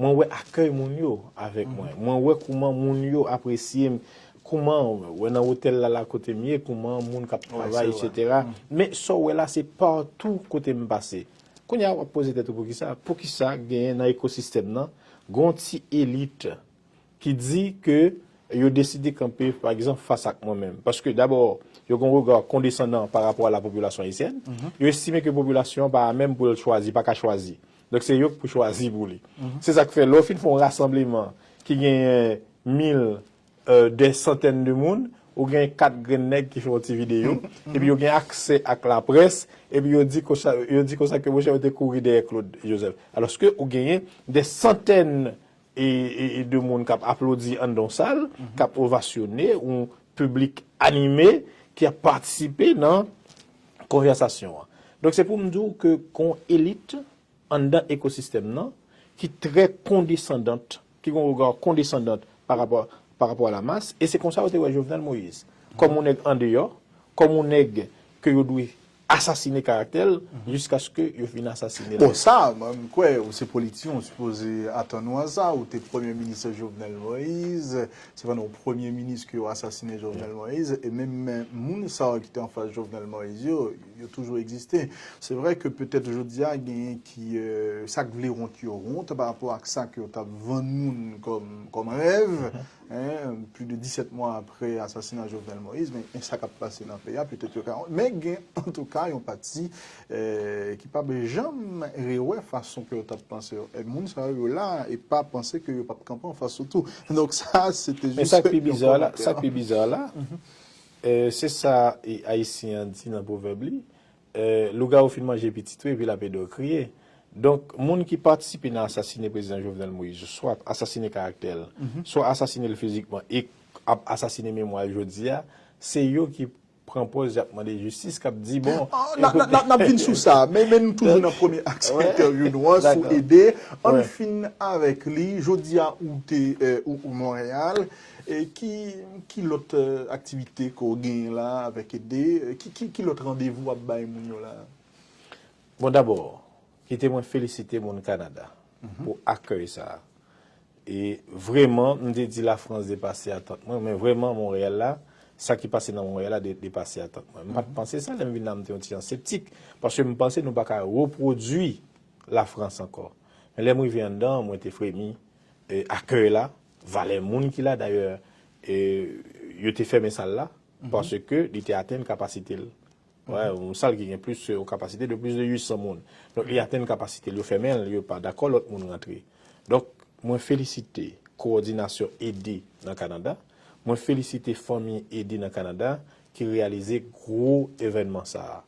mwen wè akèy moun yo avèk mwen. Mwen wè kouman moun yo apresye m, kouman, wè nan otèl la, la kote m ye, kouman moun k ap travay, etsetera. Men sa w wè la, se patou kote m pase. Kounye a, w ap poze tèt ou poukisa? Poukisa genyen nan ekosistèm nan, gon ti elit ki di ke yo deside kanpe, pa egzanp, fas ak mwen menm. Paske, dabò, yo gen yon rega kondesandan pa rapò a la popilasyon ayisyèn. Yo estime ke popilasyon an pa amenm pou l chwazi, pa ka chwazi. Donk, se yo k pou chwazi pou li. Se sa k fè, lè w fin fè yon rasanbleman ki genyen mil, euh, dè santèn de moun, Ou gen kat grenn nèg ki fè yon ti videyo, epi yo gen aksè ak laprès, epi yo di konsa, yo di konsa ke monchè yo te kouri dèyè Claude Joseph. Alòske ou genyen dè santèn e, e, e de moun k ap aplodi anndan yon sal, k ap ovasyone, yon piblik anime ki ap patisipe nan konvèsasyon an. Donk se pou m di w ke gon elit anndan ekosistèm nan ki trè kondesandant, ki gon rega kondesandant pa rapò, pa rapò a la mas, e se konsa yo te wè Jovenel Moïse, kòm yon nèg andeyò, kòm yon nèg ke yo dwe asasine karaktè l, jiskaske yo fin asasine l. Bon, sa, mwen, m kwè, ou se politisyen, ou sipoze atann ou a sa, ou te premye minis Jovenel Moïse, se pandan ou premye minis ke yo asasine Jovenel Moïse, e menm moun sa yo ki te anfas Jovenel Moïse yo, yo toujou egziste. Se vre ke petèt jodi a, genyen ki, euh, sa k vle wont yo wont pa rapò ak sa ke yo t ap vann moun kòm, kòm rèv, hein, plus de dix-sept mois après assassinat Jovenel Moïse, men, men sa k ap pase nan peyi a, petèt yo ka, men gen, antouka, yon pati, euh, ki p ap janm rewè fason ke yo t ap panse yo. E moun sa yo la, e pa panse ke yo p ap kanpe anfas ou tou. Donk sa, se te jis yon kòmantè. Men sa k pi biza la, sa k pi biza la, euh, se sa e, Ayisyen an di nan pwovèb li, euh, lougawou fin manje pitit ou epi l ap ede w kriye. Donk, moun ki patisipe nan asasine prezidan Jovenel Moïse, swa asasine karaktè l, swa asasine l fizikman e ap asasine memwa l jodi a, se yo ki pran pòz y ap mande jistis, k ap di, bon, n ap vin sou sa, men, men nou toujou nan premye aks entèvyou nou an sou Ede. Ann fin avèk li. Jodi a, ou te, euh, ou, ou Monreyal. E ki, ki lòt, euh, aktivite ke w genyen la avèk Ede? Ki, ki, ki lòt randevou w ap bay moun yo la? Bon, dabò, kite mwen felisite moun Kanada pou akèy sa a. E vrèman, m te di Lafrans depase atant mwen, men vrèman, Monreyal la, sa ki pase nan Monreyal la de, depase atant mwen. M pa t panse sa, lè m vin la, m te yon ti jan septik, paske m panse nou pa ka repwodui Lafrans ankò. Men lè m rive anndan, mwen te fremi, e, akèy la, valè moun ki la, dayè, e, yo te fèmen sal la, paske li te atenn kapasite l. Wè, yon sal ki gen plis, yon kapasite de plis de uit san moun. Donk, li atenn kapasite l, yo fèmen l, yo pa dakò lòt moun rantre. Donk, mwen felisite kowòdinasyon Ede nan Kanada. Mwen felisite fanmi Ede nan Kanada ki reyalize gwo evènman sa a.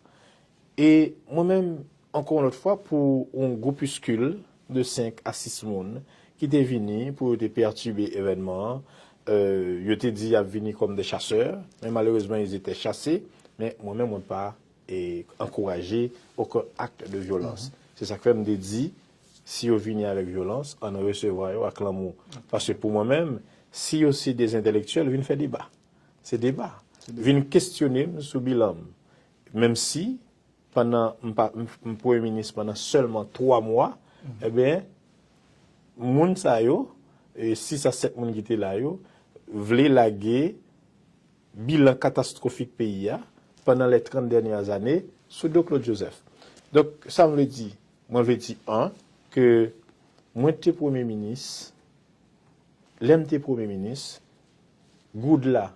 E mwen menm, ankò yon lòt fwa, pou yon groupiskil de senk a sis moun ki te vini pou yo te pètibe evènman an, euh, yo te di y ap vini kòm de chasè, men malerezman, ils étaient chassés, men mwen menm, mwen pa, e, ankouraje okenn ak de vyolans. Se sa k fè m te di, si yo vini avèk vyolans, ann resevwa yo ak lanmou. Paske pou mwen menm, si yo se de entèlektyèl, vin fè deba. Se deba. Vin kesyone m sou bilan m. Menm si, pandan m pa, m, m premye minis pandan sèlman twa mwa, ebyen, moun sa yo, e, sis a sèt moun ki te la yo, vle lage bilan katastwofik peyi a pandan les trente dernières années sou do Claude Joseph. Donk, sa m vle di, mwen vle di, an, ke mwen te premye minis, lè m te premye minis, goud la,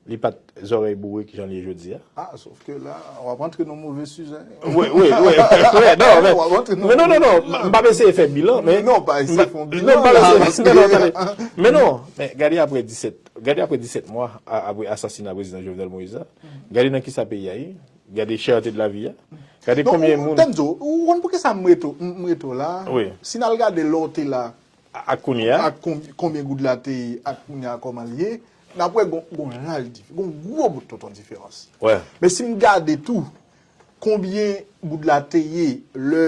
li pa t zòrèy bourik jan l ye jodi a. Ah, sof ke la, w ap antre nan move sijè. Wi, wi, wi, wi, non, men, men non, non, non, m p ap eseye fè bilan, men. Non, pa eseye fè yon bilan la, paske. Non, non, tande. Men non, men gade apre disèt, gade apre disèt mwa, a, apre asasina prezidan Jovenel Moïse la, gade nan kisa peyi a ye, gade chète de la vi a, gade konbyen moun. Tann di w, ou konn poukisa m rete, m rete w la? Wi. Si n al gade lè w te la, ak kounye a, ak konbyen goud la te ye, ak kounye a kòman l ye, n ap wè gon, gon laj dif-, gon gwo bout tonton diferans. Wi. Men si m gade tou, konbyen goud la te ye lè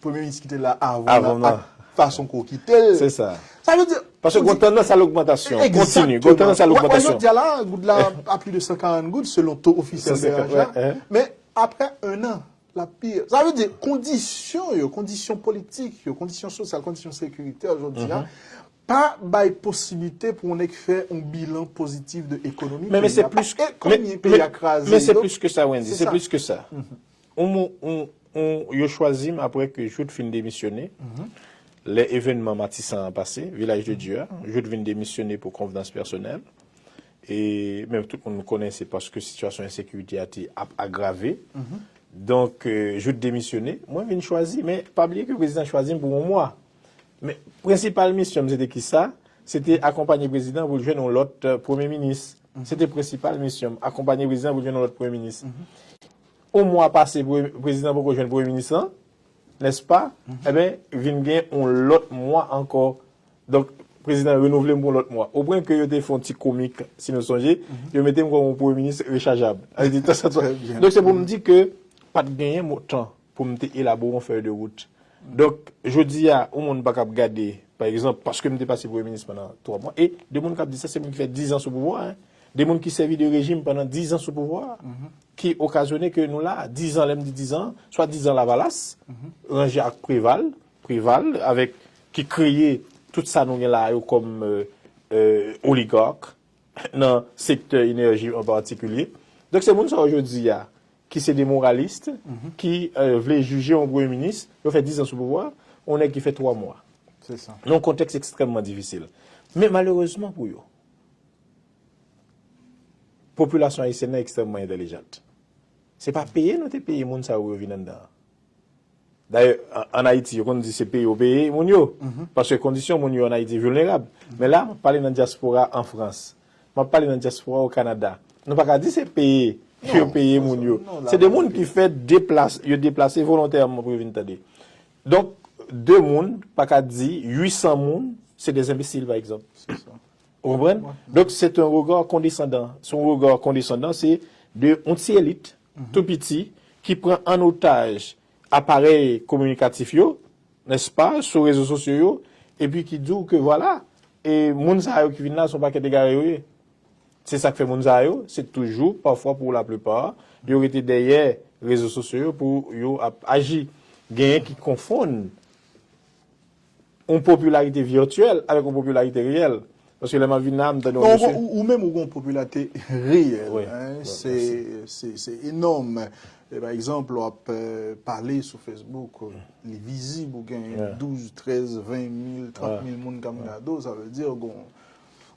premye minis ki te la avan nan, ak fason ke w kite l. Se sa. Sa vle di, paske gon tandans a logmantasyon kontini, gon tandans a logmantasyon. Jodi a la, goud la a plis de san karant goud selon to ofisyèl B R H la. Men apre en an, l ap pi. Sa vle di, kondisyon yo, kondisyon politik yo, kondisyon sosyal, kondisyon sekiritè jodi a, pa bay posiblite pou yon nèg fè yon bilan pozitif de ekonomi peyi a. E konbyen peyi a kraze yo? Men se plis ke sa, Wendy, se plis ke sa. Yon mo-, yon, yon, yo chwazi m apre ke Jouthe fin demisyone. Lè evènman Matisan an pase, Vilaj de Dye a, Jouthe vin demisyone pou konvenans pèsonèl. E menm tout moun konnen se paske sitiyasyon ensekirite a te ap agrave. Donk, euh, Jouthe demisyone, mwen vin chwazi, men pa bliye ke prezidan chwazi m pou yon mwa. Men prensipal misyon m se te kisa? Se te akonpanye prezidan pou l jwenn yon lòt, euh, premye minis. Se te prensipal misyon m, akonpanye prezidan pou l jwenn yon lòt premye minis. Yon mwa pase, pre- prezidan poko jwenn premye minis lan, nèspa? Ebyen, vin gen yon lòt mwa ankò. Donk, prezidan renouvle m pou yon lòt mwa. Opwen ke yo te fè yon ti komik, si nou sonje, yo mete m kòm yon premye minis rechajab. Sa vle di, tan sa, tan sa. Donk, se pou m di ke pa t genyen mo- tan pou m te elabore yon fèy de wout. Donk, jodi a, yon moun pa kab gade, pa egzanp, paske m te pase premye minis pandan twa mwa, e de moun k ap di sa, se moun ki fè diz an sou pouvwa a, de moun ki sèvi de rejim pandan diz an sou pouvwa a, ki okazyone ke nou la a. Diz an, lè m di diz an, swa diz an Lavalas, ranje ak Preval, Preval, avèk, ki kreye tout sa nou gen la a yo kòm, euh, euh, oligak, nan sektè enèji an patikilye. Donk, se moun sa yo jodi a, ki se de moralis, ki, euh, vle jije yon premye minis, yo fè diz an sou pouvwa, yon nèg ki fè twa mwa. Se sa. Nan yon kontèks ekstrèmman difisil. Men malerezman pou yo, popilasyon ayisyèn nan ekstrèmman entèlijant. Se pa peye nou te peye moun sa yo pou yo vin anndan an. Dayè, an, ann Ayiti, yo konn di se peye yo peye moun yo. Paske kondisyon moun yo ann Ayiti vilnerab. Men la, m ap pale nan dyaspora an Frans. M ap pale nan dyaspora o Kanada. Nou pa ka di se peye yo peye moun yo. Se de moun ki fè deplase, yo deplase volontèman pou yo vin tande. Donk, de moun, pa ka di uit san moun, se de enbesil, pa egzanp. Ou konprann? Donk, se yon rega kondesandan. Se yon rega kondesandan, se de yon ti elit, tou piti, ki pran an otaj aparèy kominikatif yo, nèspa, sou rezo sosyo yo, epi ki di w ke vwala, e moun sa yo ki vin la, se yon pakèt egare yo ye. Se sa k fè moun sa yo, se toujou, pafwa pou laplipa, yo rete dèyè rezo sosyo yo pou yo ap aji. Genyen ki konfonn yon popilarite vityèl avèk yon popilarite reyèl. Paske lè m ap vin la, m tande yon mesye. Ou menm ou gen yon popilarite reyèl, se, se, se enòm. E pa egzanp, w ap, euh, pale sou Facebook, li vizib, ou gen douz, trèz, ven mil, trant mil moun k ap gade w, sa vle di, gon,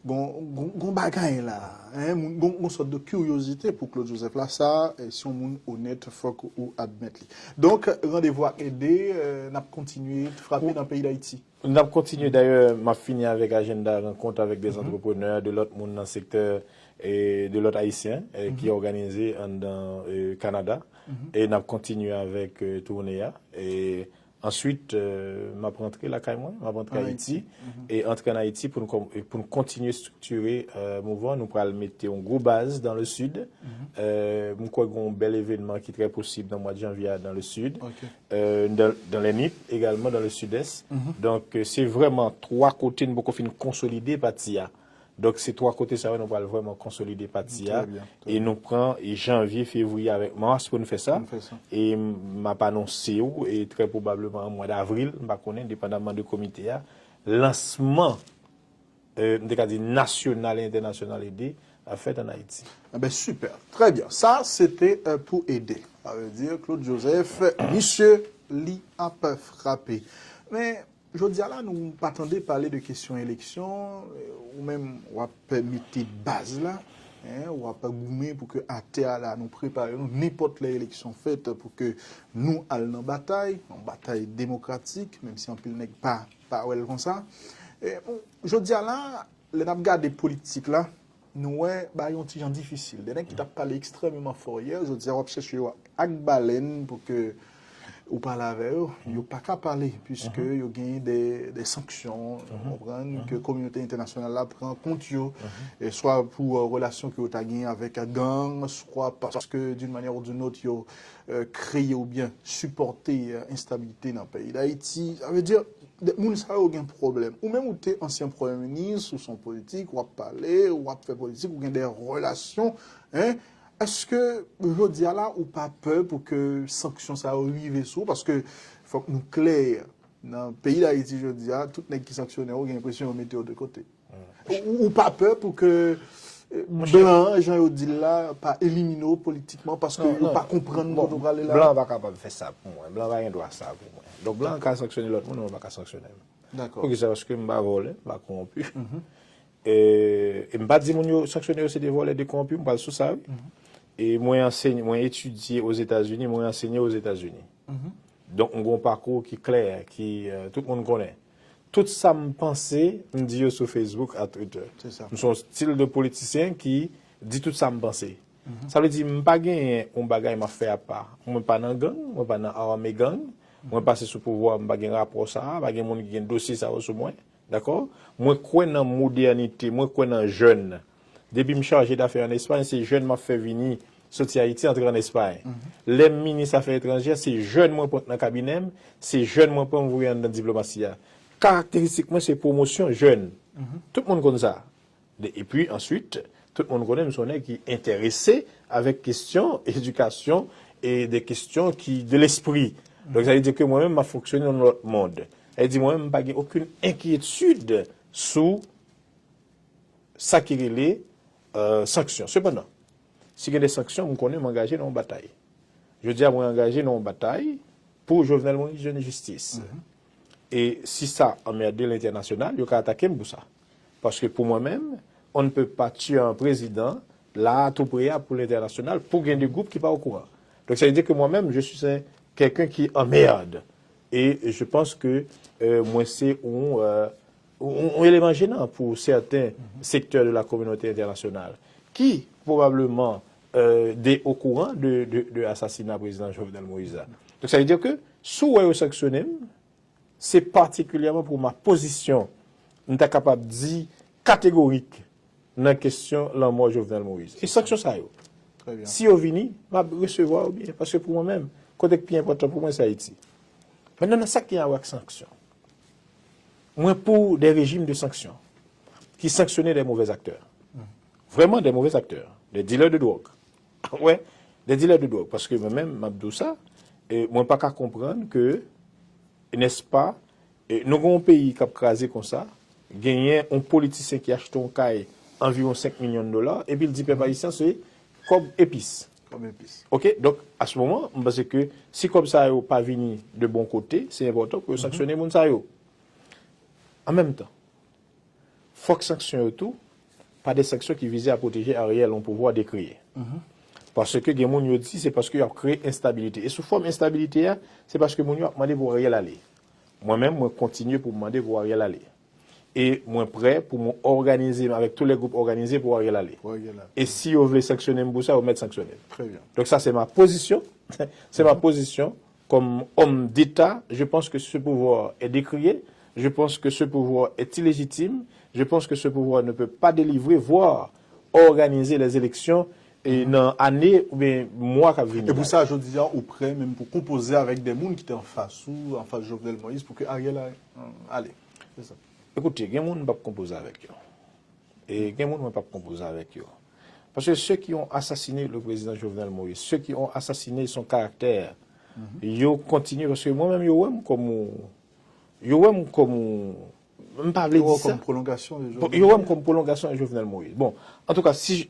gon, gon, gon bagay la, hein, moun- gon, gon sòt de kiryozite pou Claude Joseph la, sa, eh, si yon moun onèt, fòk ou admèt li. Donk, randevou ak Ede, eh, n ap kontinye frape nan peyi Dayiti. N ap kontinye, dayè, m ap fini avèk ajanda rankont avèk de antreprenè, de lòt moun nan sektè, eh, de lòt Ayisyen, eh, ki òganize anndan, eh, Kanada. E n ap kontinye avèk, eh, toune a. E answit, eh, m ap rantre lakay mwen, m ap rantre Ayiti. E antre ann Ayiti pou n kòm- pou n kontinye estriktire, eh, mouvman. Nou pral mete yon gwo baz dans le sud. Eh, m kwè gen yon bèl evènman ki trè posib nan mwa de janvye a dans le sud. Eh, dans, dans les Nippes également, dans le sud-est. Donk, eh, se vrèman twa kote n poko fin konsolide pati a. Donk, se twa kote sa yo, nou pral vrèman konsolide pati a. E nou pran, e janvye, fevriye avèk mas pou n fè sa. E m ap anonse w, e trè pwobableman an mwa davril, m pa konnen, depandaman de komite a, lansman, eh, m te ka di nasyonal e entènasyonal Ede ap fèt ann Ayiti. Enben, sipè. Trè byen. Sa, se te, eh, pou Ede. Sa vle di, Claude Joseph, misye, li ap frape. Men, jodi a la, nou pa tande pale de kesyon eleksyon, eh, ou menm w ap mete baz la, hein, w ap goumen pou ke atè a la, nou prepare nou, nenpòt lè eleksyon fèt, pou ke nou al nan batay, yon batay demokratik, menm si anpil nèg pa, pa wè l konsa. Eh, bon, jodi a la, lè n ap gade politik la, nou wè bagay yon ti jan difisil. De nèg ki t ap pale ekstrèmeman fò yè, jodi a w ap chèche yo ak balèn pou ke ou pale avè yo, yo pa ka pale, piske yo genyen de, de sanksyon, ou konprann, ke kominote entènasyonal la pran kont yo, e swa pou, euh, relasyon ke yo ta genyen avèk gang, swa paske, d'une manière ou d'une autre, yo, euh, kreye oubyen sipòte, euh, enstabilite nan peyi Dayiti. Sa vle di, de moun sa yo gen pwoblèm. Ou menm ou te ansyen premye minis, ou se yon politik, w ap pale, w ap fè politik, ou gen de relasyon, hein? Èske jodi a la, ou pa pè pou ke sanksyon sa yo rive sou ou? Paske fòk nou klè, nan peyi Dayiti jodi a, tout nèg ki sanksyone w, ou gen enpresyon yo mete yo de kote. Ou, ou pa pè pou ke, eh, blan an, jan yo di l la, pa elimine w politikman paske yo pa konprann kote w prale la? Blan an pa kapab fè sa pou mwen. Blan an pa gen dwa sa pou mwen. Donk, blan an ka sanksyone lòt moun, men yo pa ka sanksyone m. Poukisa? Paske m pa vòlè, m pa kowonpi. E, e m pa di moun yo sanksyone yo se de vòlè, de kowonpi, m pral sou sa, wi. E mwen ansenye, mwen etidye Ozetazini, mwen ansenye Ozetazini. Donk, m gen yon pakou ki klè, ki, euh, tout moun konnen. Tout sa m panse, m di yo sou Facebook ak Twitter. M se yon stil de politisyen ki di tout sa m panse. Sa vle di, m pa genyen yon bagay m ap fè apa. Mwen pa nan gang, mwen pa nan ame gang, mwen pase sou pouvwa, m pa gen rapò sa a, pa gen moun ki gen dosye sa yo sou mwen. Dakò? Mwen kwè nan modènite, mwen kwè nan jèn. Depi m chaje dafè ann Espay, se jèn m ap fè vini, soti Ayiti, antre ann Espay. Lè m minis afè etranjè, se jèn mwen pran nan kabinè m, se jèn mwen pran m voye anndan diplomasi a. Karakteristik mwen, se pwomosyon jèn. Tout moun konn sa. De- Epi, answit, tout moun konnen m se yon nèg ki enterese avèk kesyon edikasyon e de kesyon ki de lespri. Donk, sa vle di ke mwen menm, m ap fonksyone nan yon lòt mond. Sa vle di, mwen menm, m pa gen okenn enkyetid sou sa ki rele, euh, sanksyon. Sepandan, si gen de sanksyon, m konnen m angaje nan yon batay. Jodi a, mwen angaje nan yon batay pou Jovenel Moïse jwenn jistis. E si sa anmède lentènasyonal, yo ka atake m pou sa. Paske pou mwen menm, on ne peut pas tuer un président la a tou pre a pou lentènasyonal, pou gen de gwoup ki pa okouran. Donk, sa vle di ke mwen menm, je suis un, quelqu'un qui emmerde. E je pense que, euh, mwen se yon, euh, yon, yon eleman jenan pou sèten sektè de la kominote entènasyonal ki pwobableman, euh, de okouran de, de, de asasina prezidan Jovenel Moïse la. Donk, sa vle di ke si w wè yo sanksyone m, se patikilyèman pou ma pozisyon, m ta kapab di kategorik nan kesyon lanmò Jovenel Moïse. E sanksyon sa yo, si yo vini, m ap resevwa yo byen. Paske pou mwen menm, kote k pi enpòtan pou mwen, se Ayiti. Mentnan, nan sa ki gen a wè ak sanksyon, mwen pou de rejim de sanksyon ki sanksyone de movèz aktè. Vrèman, de movèz aktè. De dilè de dwòg. Wè, de dilè de dwòg. Paske mwen menm, m ap di w sa, e mwen pa ka konprann ke, nèspa, e nou gen yon peyi k ap kraze konsa, genyen yon politisyen ki achte yon kay anviwon senk milyon dola, epi l di pèp ayisyen se kòb epis. Kòb epis. Oke, donk, a se moman, m panse ke si kòb sa yo pa vini de bon kote, se enpòtan pou yo sanksyone moun sa yo. An menm tan, fòk sanksyon yo tou pa de sanksyon ki vize a pwoteje Ariel, yon pouvwa dekreye. Paske gen moun yo di se paske y ap kreye enstabilite. E sou fòm enstabilite a, se paske moun yo ap mande pou Ariel ale. Mwen menm, mwen kontinye pou m mande pou Ariel ale. E mwen prè pou mwen òganize m avèk tout lè gwoup òganize pou Ariel ale. Pou Ariel ale. E si yo vle sanksyone m pou sa, yo mèt sanksyone m. Très bien. Donk sa, se ma pozisyon. Se ma pozisyon. Comme homme d'État, je pense que ce pouvoir est décrié. Je pense que ce pouvoir est illégitime. Je pense que ce pouvoir ne peut pas délivrer, voire organiser les élections e nan ane oubyen mwa k ap vini la. E pou sa, jodi a, ou prè menm pou konpoze avèk de moun ki te anfas ou, anfas Jovenel Moïse, pou ke Ariel a-, ale. Se sa. Ekoute, gen moun m p ap konpoze avèk yo. E gen moun mwen p ap konpoze avèk yo. Parce que ceux qui ont assassiné le président Jovenel Moïse, ceux qui ont assassiné son caractère, yo kontinye, paske mwen menm, yo wè m kòm yon, yo wè m kòm yon, m pa vle di sa. Yo wè w kòm pwolongasyon de Jovenel Moïse. Yo wè m kòm pwolongasyon de Jovenel Moïse. Bon, antouka, si j-,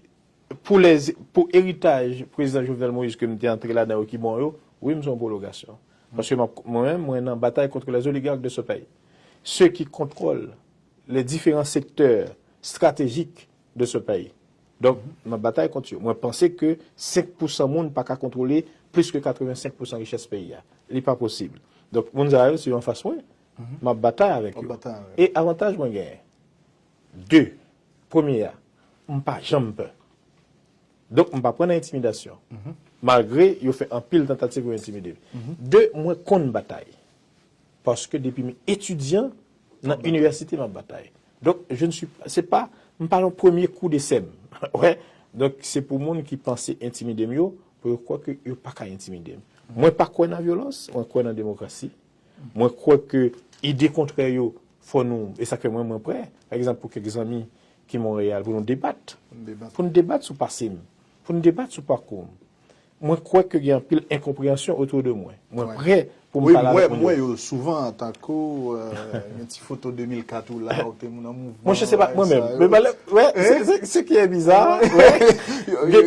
pou lè, pou eritaj prezidan Jovenel Moïse ke m te antre ladan yo ki bon yo, wi, m se yon pwolongasyon. Paske m ap, mwen menm, mwen nan batay contre les oligarques de ce pays. Ceux qui contrôlent les différents secteurs stratégiques de ce pays. Donk, m ap batay kont yo. Mwen panse ke senk pousan moun pa ka kontwole plis ke katrevensenk pousan richès peyi a. Li pa posib. Donk, moun sa yo, si yo anfas mwen, m ap batay avèk yo. W ap batay avèk yo. E avantaj mwen genyen, de, premye a, m pa janm pè. Donk, m pa pran nan entimidasyon. Malgre yo fè anpil tantativ pou yo entimide m. De, mwen konn batay. Paske depi m etidyan nan inivèsite, m ap batay. Donk, je ne suis, se pa, m pa nan premye kou de sèm. Wè. Donk, se pou moun ki panse entimide m yo, pou yo kwè ke yo pa ka entimide m. Mwen pa kwè nan vyolans, mwen kwè nan demokrasi. Mwen kwè ke ide kontrè yo, fò nou, e sa k fè mwen, mwen prè, pa egzanp, pou kèk zanmi ki Monreyal, pou nou debat. Pou nou debat. Pou nou debat sou pase m. Pou nou debat sou pakou m. Mwen kwè ke gen anpil enkonpreyansyon otou de mwen. Mwen prè pou m pale avèk moun yo. Wi, m wè, m wè yo souvan, tankou, euh, gen ti foto de mil kat ou la, ou te nan mouvman. Monchè, se pa mwen menm. Men pa lè, wè, se, se, ce qui est bizarre, wè.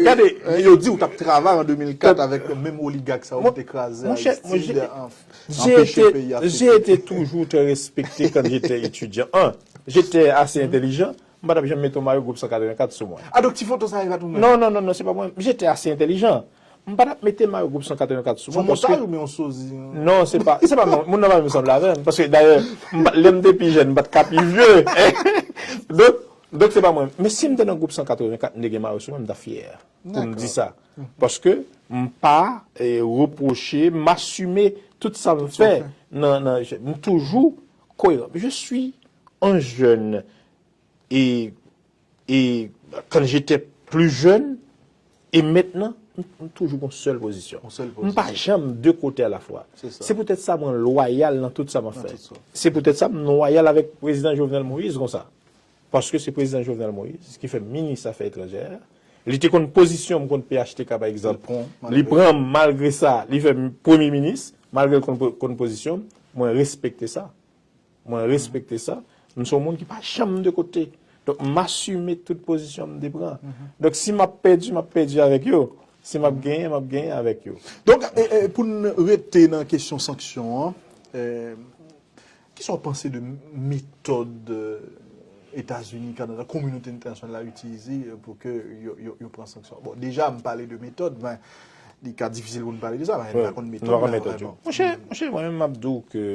Gade, yo di ou t ap travay an de mil kat avèk menm oligak sa yo ki te kraze Aristide, anpeche peyi a fete. J'ai été, j'ai été toujours très respecté quand j'étais étudiant. Un, j'étais assez intelligent. M pa t ap janm mete yon mayo gwoup san katrevenkat sou mwen. Ah, donk ti foto sa a, e pa t ou menm? Non, non, non, non, se pa mwen. J'étais assez intelligent. M pa t ap mete mayo gwoup san katrevenkat sou mwen. Se yon montaj oubyen yon sozi? Non, se pa, se pa moun, moun nan pa menm sanble avè m. Paske dayè, m pa, lè m te pi jèn, m pa t ka pi vye. Donk, Donk, se pa mwen. Men si m te nan gwoup san katrevenkat, m te gen mayo sou mwen, m ta fyè pou m di sa. Paske m pa eh, repwoche, m asime tout sa m fè nan, nan, m toujou koyeran. Je suis un jeune et, et quand j'étais plus jeune, et maintenant, m, m toujou gon sèl pozisyon. M pa janm de kote alafwa. Se poutèt sa mwen lwayal nan tout sa m ap fè. Se poutèt sa m lwayal avèk prezidan Jovenel Moïse konsa. Paske se prezidan Jovenel Moïse ki fè m minis afè etranjè. Li te konn pozisyon m kont P H T K pa egzanp. Li pran m malgre sa, li fè m premye minis, malgre l konn, konn pozisyon m. Mwen respekte sa. Mwen respekte sa. M se yon moun ki pa janm de kote. Donk, m asime tout pozisyon m te pran. Donk, si m ap pèdi, m ap pèdi avèk yo. Si m ap genyen, m ap genyen avèk yo. Donk, e, e, pou n rete nan kesyon sanksyon an, e, kisa w panse de metòd e, Etazini, Kanada, kominote entènasyonal la itilize e, pou ke yo, yo, yo pran sanksyon? Bon, deja, m pale de metòd, men li ka difisil pou n pale de sa, men n pa konn metòd la vrèman. Monchè, monchè, mwen menm m ap di w ke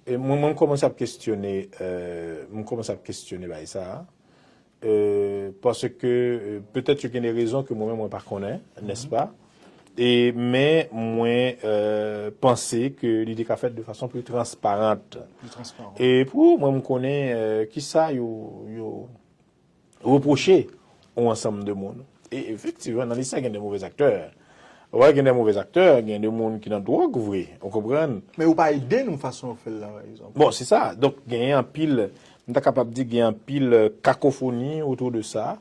E mwen, mwen kòmanse ap kestyone, euh, mwen kòmanse ap kestyone bagay sa a. Euh, paske euh, petèt yo gen de rezon ke mwen menm mwen pa konnen, nèspa? E, men mwen euh, panse ke li te ka fèt de fason pli transparant. E pou mwen, mwen konnen euh, kisa yo, yo, repwoche yon ansanm de moun. E efektivman, nan lis sa gen de movèz aktè. Ou wè gen de movèz aktè, gen de moun ki nan dwòg vre, ou konprann? Men yo pa ede nou fason yo fè l la, pa egzanp. Bon, se sa. Donk, genyen anpil, m ta kapab di gen anpil euh, kakofoni otou de sa.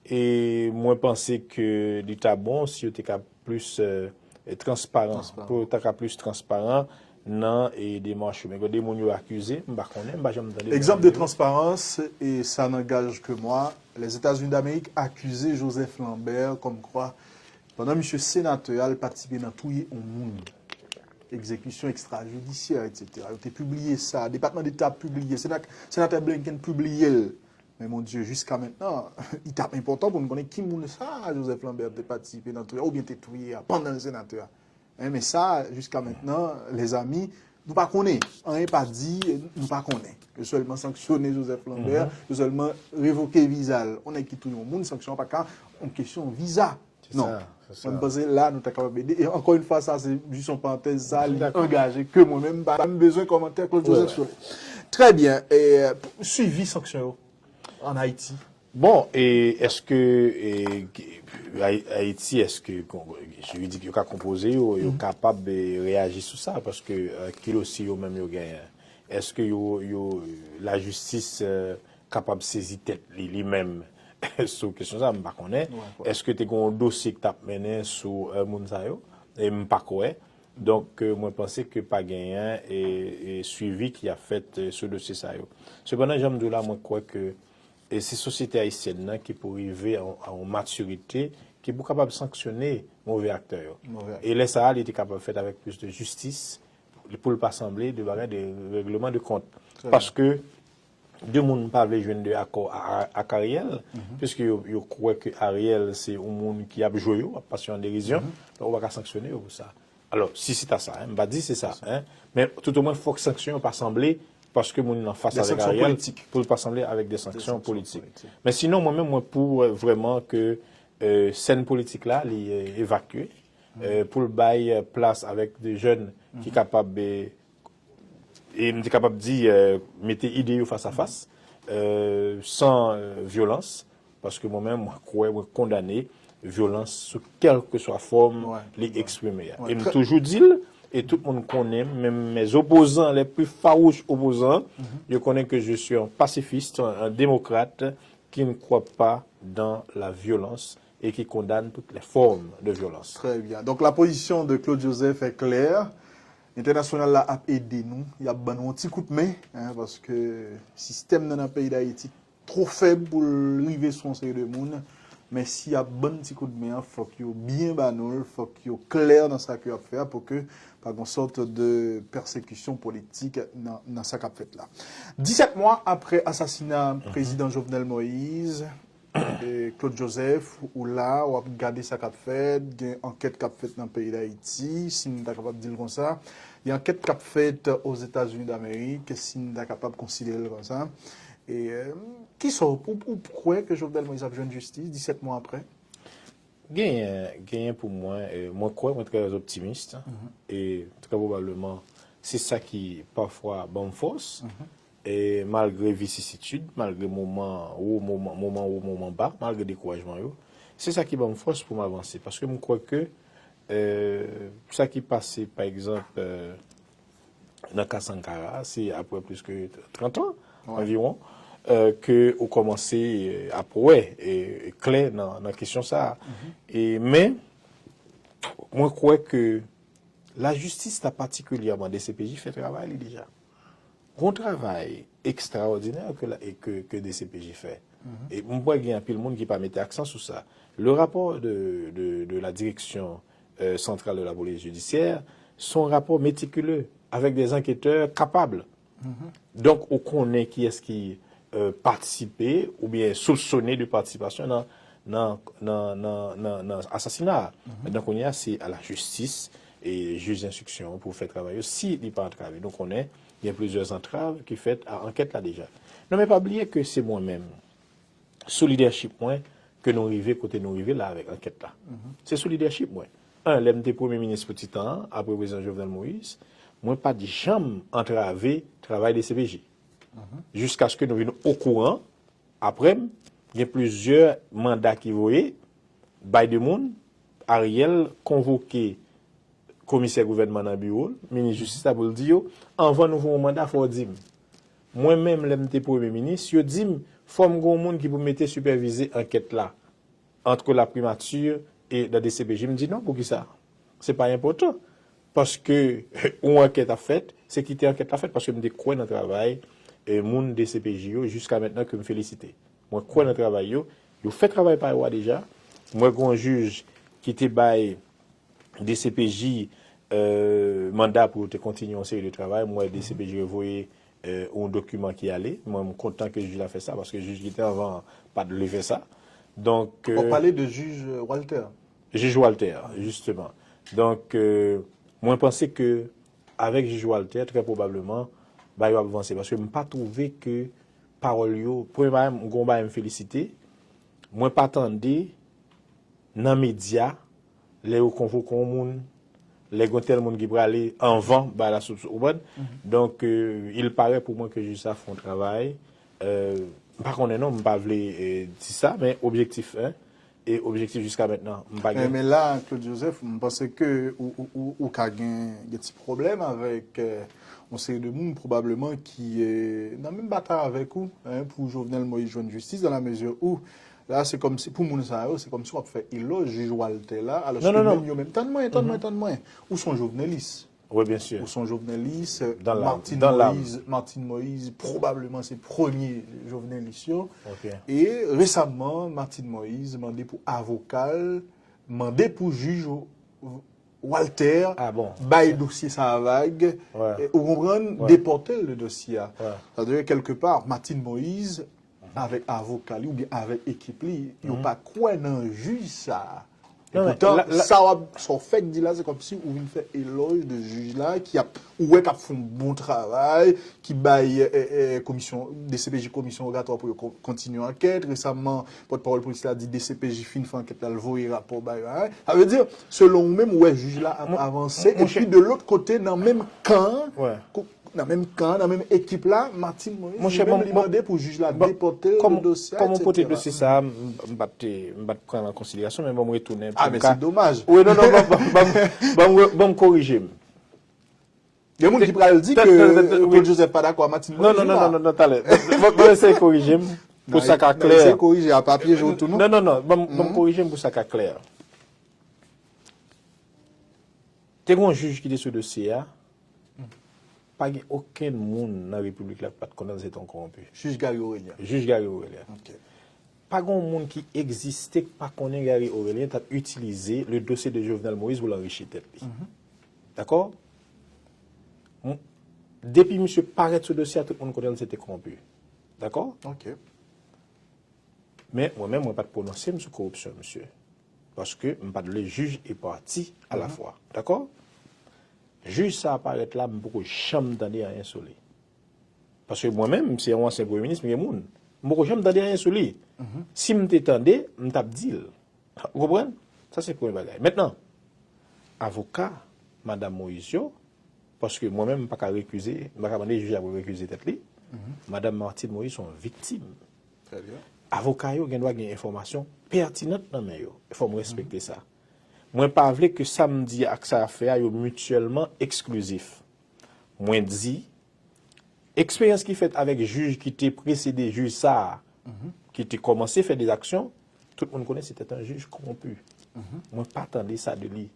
E mwen panse ke li ta bon si yo te ka plis euh, transparan, pou yo ta ka plis transparan nan e demach yo. Men gen de moun yo akize, m pa konnen, m pa janm tande. Egzanp de transparans, e ça n'engage que moi, les États-Unis d'Amérique accusaient Joseph Lambert comme quoi, pandan misye senatè a, l patisipe nan touye yon moun, egzekisyon ekstrajidisyè, etsetera. Yo te pibliye sa, Depatman Deta pibliye, Sena- Senatè Blinken pibliye l. Men Bondye, jiska mentnan, li t ap enpòtan pou n konnen ki moun sa a Joseph Lambert te patisipe nan touye a oubyen te touye a pandan l senatè a. Men sa, jiska mentnan, lèzami, nou pa konnen. Anyen pa di, nou pa konnen. Yo sèlman sanksyone Joseph Lambert, yo sèlman revoke viza l. Yon nèg ki touye yon moun, sanksyon an pa ka yon kesyon viza. Non. Mwen, m panse la, nou ta kapab ede. E ankò yon fwa, sa se jis yon parantèz, sa li angaje ke mwen menm, m pa menm bezwen kòmantè Claude Joseph sou li. Trè byen. E, swivi sanksyon yo ann Ayiti. Bon, e èske e, Ay- Ayiti, èske kon- jiridik yo ka konpoze yo, yo kapab e, reyaji sou sa? Paske e, kilo si yo menm yo genyen? Èske yo, yo lajistis e, kapab sezi tèt li, li menm sou kesyon sa, m pa konnen. Èske te gen yon dosye ki t ap mennen sou e, moun sa yo? E m pa kwè. Donk, e, mwen panse ke pa genyen e, e swivi ki ap fèt e, sou dosye sa yo. Sepandan, jan m di w la, mwen kwè ke e se sosyete ayisyèn nan ki pou rive a, a yon matirite ki pou kapab sanksyone move aktè yo. E lè sa a, li te kapab fèt avèk plis de jistis, pou l pa sanble de bagay de règleman de kont. Paske de moun pa vle jwenn de akò a- a- ak Ariel, piske yo, yo kwè ke Ariel se yon moun ki ap jwe yo, ap pase yo an derizyon, donk ou pa ka sanksyone yo pou sa. Alò, si se ta sa, hein, m pa di se sa, hein, men toutomwen fòk sanksyon yo pa sanble paske moun nan fas avèk Ariel, pou l pa sanble avèk de sanksyon politik. Men sinon, mwen menm, mwen pou euh, vrèman ke euh, sèn politik la, li euh, evakye, euh, pou l bay euh, plas avèk de jèn ki kapab euh, e m te kapab di, euh, mete ide yo fas a fas, euh, san euh, vyolans, paske mwen menm, mwen kwè, mwen kondane vyolans sou kèlkeswa fòm li eksprime a. E m toujou di l, e tout moun konnen m, menm mes opposants, les plus farouches opposants, yo konnen que je suis un pacifiste, un, un démocrate qui ne croit pas dans la violence et qui condamne toutes les formes de violence. Très bien. Donc la position de Claude Joseph est claire. Entènasyonal la ap ede nou, y ap ban nou yon ti kout men, hein, paske sistèm nan nan peyi Dayiti two fèb pou l rive sou yon seri de moun. Men si y ap ban n ti kout men an, fòk yo byen ba nou l, fòk yo klè nan sa ke y ap fè a pou ke pa gen yon sòt de pèsekisyon politik nan, nan sa k ap fèt la. Disèt mwa apre asasina prezidan Jovenel Moïse, e, Claude Joseph, ou la, w ap gade sa k ap fèt, gen ankèt k ap fèt nan peyi Dayiti, si n ta kapab di l konsa. Gen ankèt k ap fèt Ozetazini Damerik, si n ta kapab konsidere l konsa. E, euh, kisa w, ou, ou kwè ke Jovenel Moïse ap jwenn jistis disèt mwa apre? Genyen, genyen pou mwen, e, mwen kwè, mwen trè optimis, e trè pwobableman, se sa ki pafwa ban m fòs, e malgre visisitid, malgre moman wo, moman, moman wo, moman ba, malgre dekourajman yo, se sa ki ban m fòs pou m avanse. Paske m kwè ke, e, sa ki pase, pa egzanp, e, nan ka Sankara, se apre plis ke trant an, anviwon, e, ke ou kòmanse, e, ap wè, e, klè nan, nan kesyon sa a. E, men, mwen kwè ke lajistis la, patikilyèman D C P J, fè travay li deja. Gon travay ekstraòdinè ke, la, e ke, ke D C P J fè. E mwen kwè gen anpil moun ki pa mete aksan sou sa. Le rapport de, de, de la direction, euh, centrale de la police judiciaire, se yon rapò metikile, avèk de anketè kapab. Donk, ou konnen kiyès ki, euh, patisipe oubyen soupsone de patisipasyon nan, nan, nan, nan, nan, nan asasina a. Donk, kounye a, se a la jistis e jij enstriksyon pou fè travay yo, si li pa antrave. Nou konnen, gen plizyè antrav ki fèt a ankèt la deja. Non, men pa bliye ke se mwen menm, sou lidèchip mwen, ke nou rive kote nou rive la avèk ankèt la. Se sou lidèchip mwen. An, lè m te premye minis pou ti tan an, apre prezidan Jovenel Moïse, mwen pa t janm antrave travay D C P J. Jiskaske nou vin okouran, apre m, gen plizyè manda ki voye bay de moun, Ariel konvoke komisè gouvènman nan biwo l, minis jistis la, pou l di yo, anvan nou voye yon manda, fò w di m. Mwen menm, lè m te premye minis, yo di m, fò m gen yon moun ki pou mete sipèvize ankèt la, ant laprimati e nan D C P J. M di non, poukisa? Se pa enpòtan. Paske yon ankèt ap fèt, se kite ankèt la fèt, paske m te kwè nan travay, e, moun D C P J yo jiska mentnan ke m felisite. Mwen kwè nan travay yo. Yo fè travay pa yo a deja. Mwen gen yon jij ki te bay D C P J, euh, manda pou yo te kontinye yon seri de travay. Mwen, D C P J revoye, euh, yon dokiman ki ale. Mwen, m kontan ke jij la fè sa, paske jij ki te anvan an pa t vle fè sa. Donk, w ap pale de jij, euh, Walter. Jij Walter, jisteman. Donk, euh, mwen panse ke avèk jij Walter, trè pwobableman, bagay yo ap vanse. Paske m pa twouve ke pawòl yo, premye bagay, m gon bagay m felisite, mwen pa tande nan medya, lè yo konvoke yon moun, lè gon tèl moun ki prale anvan, bagay la sou, ou konprann? Donk, euh, il paraît pou mwen ke jij sa fè yon travay. Euh, m pa konnen non, m pa vle, euh, di sa, men objektif, en, e objektif jiska mentnan, m pa gen. Men la, Claude Joseph, m panse ke ou, ou, ou, ou ka gen, gen ti pwoblèm avèk, euh, yon seri de moun, pwobableman, ki, euh, nan menm batay avèk ou, en, pou Jovenel Moïse jwenn jistis, dans la mesure où, la, se kòmsi, pou moun sa yo, se kòmsi w ap fè elòj jij Walter la, alòske menm yo menm, tann mwen, tann mwen, tann mwen, ou se yon jovenelis. Wi, byen si. Ou se yon jovenelis, Dans l'âme, Martine dans l'âme. Moïse, Martine Moïse, pwobableman, se premye jovenelis yo. Ok. E resaman, Martine Moïse mande pou avoka l, mande pou jij Walter Ah bon. Bay dosye sa a vag, Ouais. e, ou konprann, Ouais. depòte l de dosye a. Ouais. Sa vle di, kèlkepa, Martine Moïse, avèk avoka li oubyen avèk ekip li, yo pa kwè nan jij sa a. E Non, men poutan, la, la sa w ap, sa w fèk di la, se kòmsi ou vin fè elòj de jij la, ki ap, ou wè k ap fè yon bon travay, ki bay, e, e, komisyon, D C P J komisyon rogatwa pou yo kon- kontinye ankèt. Resaman, pòtpawòl polis la di D C P J fin fè ankèt la, l voye rapò bay yo. Sa vle di, selon ou menm, ou wè jij la ap Mon- avanse. mon chè- Epi de lòt kote, nan menm kan, Ouais. kou- nan menm kan, nan menm ekip la, Martine Moïse, Mon li chè, menm, ban- li ban- mande pou jij la ban- depòte l kòm- de dosye a, Kòm ou pote et cetera. Dosye sa a, m m pa t te- m pa t pran an konsiderasyon, men ban m retounen. Ah, pou men m ka- se domaj. Wi, non, non, ban- ban- ban- ban- ban- ban m korije m. Gen moun ki pral di ke Tè- tè- tè- tè- Claude Joseph pa dakò a Matin Non, non, Moïse non, la. non, non, talè. Ban ban m eseye korije m pou sa ka N a eseye klè. Korije a papye, je retourne. Non, non, non, ban m- ban m korije m pou sa ka klè. Te gen yon jij ki te sou dosye a, pa gen okenn moun nan repiblik la ki pa t konnen se te yon kowonpi. Jij Gary Aurelien. Jij Gary Aurelien. Ok. Pa gen yon moun ki egziste ki pa konnen Gary Aurelien t ap itilize le dossier de Jovenel Moïse pou l anrichi tèt li. Dakò? M- Depi misye parèt sou dosye a, tout moun konnen l se te kowonpi. Dakò? Ok. Men mwen menm, mwen pa t pwononse m sou koripsyon misye. Paske m pa t vle jij e pati alafwa. Dakò? Jij sa a parèt la, m poko janm tande anyen sou li. Paske mwen menm, se yon ansyen premye minis, m gen moun. M poko janm tande anyen sou li. Si m te tande, m t ap di l. Ou konprann? Sa se premye bagay. Mentnan, avoka madanm Moïse yo, paske mwen menm, m pa ka rekize, m pa ka mande jij la pou l rekize tèt li. Madanm Martine Moïse se yon viktim. Avoka yo gen dwa gen enfòmasyon pètinan nan men yo. Fò m respekte sa. Mwen pa vle ke sa m di ak sa y ap fè a, yo mityèlman eksklizif. Mwen di, eksperyans ki fèt avèk jij ki te presede jij sa a, ki te kòmanse fè de zaksyon, tout moun konnen se te yon jij kowonpi. Mwen pa tande sa de li.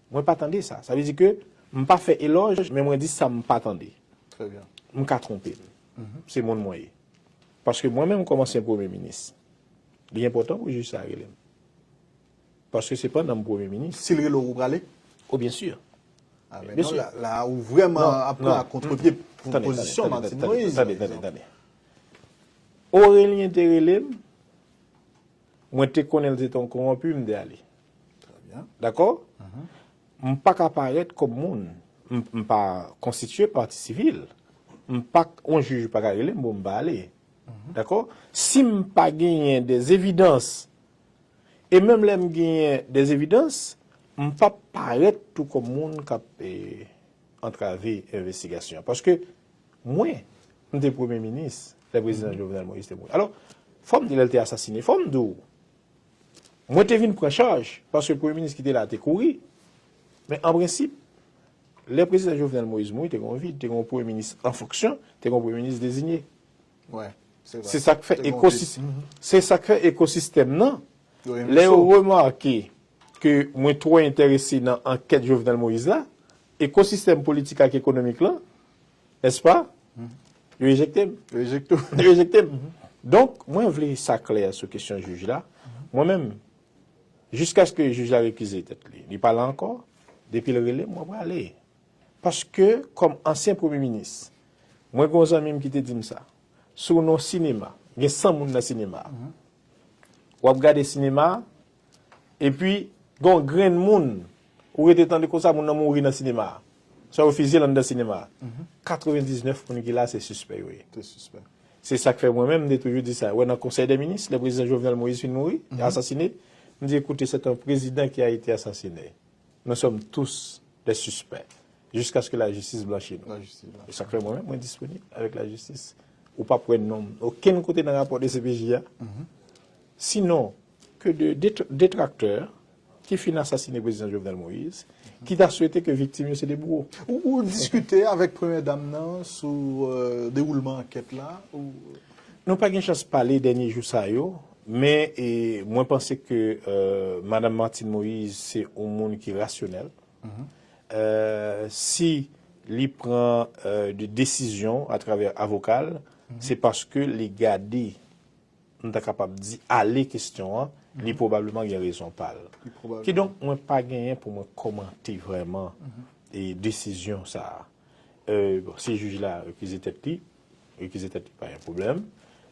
Mwen pa tande sa. Sa vle di ke m pa fè elòj, men mwen di sa m pa tande. M ka twonpe m. Se moun mwen ye. Paske mwen menm, kòm ansyen premye minis, li enpòtan pou jij sa rele m. Paske se pandan m premye minis. Si l rele w, ou prale? O, byen si. Ah, men non, la, la, ou vrèman ap pran a kontrepye pou pozisyon Martine Moïse, pa egzanp. Tande, tande, tande. Aurélien te rele m, mwen te konnen l se te yon kowonpi, m te ale. Dakò? M pa ka parèt kòm moun. M, m pa konstitiye pati sivil. M pa, yon jij pa ka rele m pou m pa ale. Dakò? Si m pa genyen de evidans, e menm lè m genyen de evidans, m p ap parèt tou kòm moun k ap, e, antrave envestigasyon an. Paske mwen, m te premye minis lè prezidan Jovenel Moïse te mouri. Alò, fò m di lè l te asasine, fò m di w, mwen te vin pran chaj, paske premye minis ki te la a te kouri. Men an prensip, lè prezidan Jovenel Moïse mouri, te gen yon vid, te gen yon premye minis an fonksyon, te gen yon premye minis deziye. Se sa k fè ekosistèm, se sa k fè ekosistèm nan, lè yo remake ke mwen twò enterese nan ankèt Jovenel Moïse la, ekosistèm politik ak ekonomik lan, nèspa, yo ejekte m. Yo ejekte w. Yo ejekte m. Donk, mwen vle sa klè sou kesyon jij la. Mwen menm, jiskaske jij la rekize tèt li, li pa la ankò, depi l rele m, mwen prale. Paske, kòm ansyen premye minis, mwen gen yon zanmi m ki te di m sa. Si w nan yon sinema, gen san moun nan sinema a. W ap gade sinema a, epi gen yon grenn moun, ou rete tande konsa, moun nan mouri nan sinema a. Swa yo fizye l anndan sinema a. Katrevendiznèf moun ki la, se sispè yo ye. Se sispè. Se sa k fè mwen menm, m te toujou di sa. Wè, nan Konsèy dè Minis, lè prezidan Jovenel Moïse fin mouri, asasine, m di, écoutez, c'est un président qui a été assassiné. Nous sommes tous des suspects. Jusqu'à ce que la justice blanchit nous. E sa k fè mwen menm, mwen disponib avèk lajistis. Ou p ap wè non m okenn kote nan rapò de C P J a. Sinon, ke de det-, detraktè ki fin asasine prezidan Jovenel Moïse, ki ta swete ke viktim yo se de bouwo. Ou, ou diskite avèk premyè dam nan sou, euh, dewoulman ankèt la? Ou... Nou pa gen chans pale dènye jou sa yo, men, e, mwen panse ke, euh, madanm Martine Moïse se yon moun ki rasyonèl. Euh, si li pran, euh, de desizyon atravè avoka l, se paske li gade, m ta kapab di, ale kesyon an, li pwobableman gen rezon pa l. Kidonk, mwen pa genyen pou mwen kòmante vrèman, e, desizyon sa a. Euh, bon, si jij la rekize tèt li, rekize tèt li pa yon pwoblèm,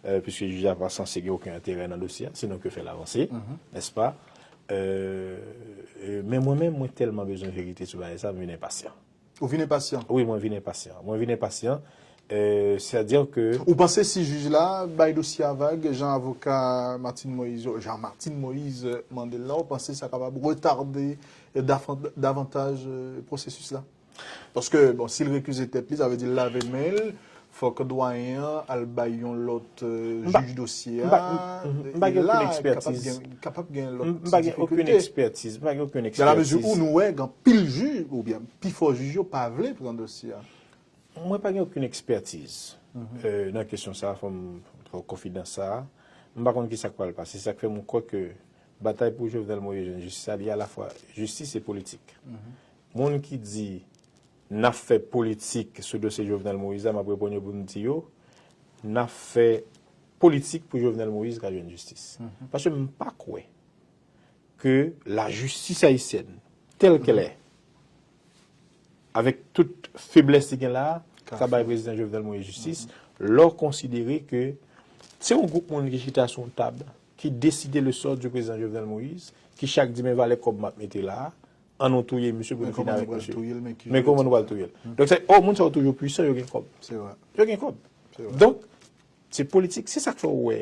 euh, piske jij la pa sanse gen okenn enterè nan dosye a, sinon ke fè l avanse, nèspa? Euh, euh, men mwen menm, mwen tèlman bezwen verite sou bagay sa, m vin enpasyan. Ou vin enpasyan? Wi, mwen vin enpasyan. Mwen vin enpasyan, euh, sètadi ke... Ou panse si jij la bay dosye a vag, jan avoka Martine Moïse, jan Martine Moïse mande l la, ou panse sa kapab retade davan-, davantaj, euh, pwosesis la? Paske, bon, si l rekize tèt li, sa vle di l lave men l, fòk dwayen an al bay yon lòt, euh, jij dosye a. M pa gen okenn ekspertiz. Kapab gen, kapab gen lòt ti difikilte. M pa gen okenn ekspertiz. M pa gen okenn ekspertiz. Dan la mezi ou nou wè gen anpil jij, oubyen pifò jij yo pa vle pran dosye a. Mwen pa gen okenn ekspertiz, euh, nan kesyon sa a, fò m fè w konfidans sa a. M pa konn ki sa k pral pase. Se sa k fè mwen kwè ke batay pou Jovenel Moïse jwenn jistis la, li alafwa jistis e politik. Moun ki di n ap fè politik sou dosye Jovenel Moïse la, m ap reponn yo pou m di yo, n ap fè politik pou Jovenel Moïse ka jwenn jistis. Paske m pa kwè ke lajistis ayisyèn, tèl kèl è, avèk tout feblès li gen la a, ka bay prezidan Jovenel Moïse jistis, lè w konsidere ke se yon gwoup moun ki chita sou yon tab, ki deside le sort du président Jovenel Moïse, ki chak di, "Men valè kòb m ap mete la a, ann nou touye misye pou nou fini avèk misye." Men kòman nou pral touye l? Donk, se, oh, moun sa yo toujou pwisan, yo gen kòb. Yo gen kòb. Donk, se politik, se sa k fè w wè.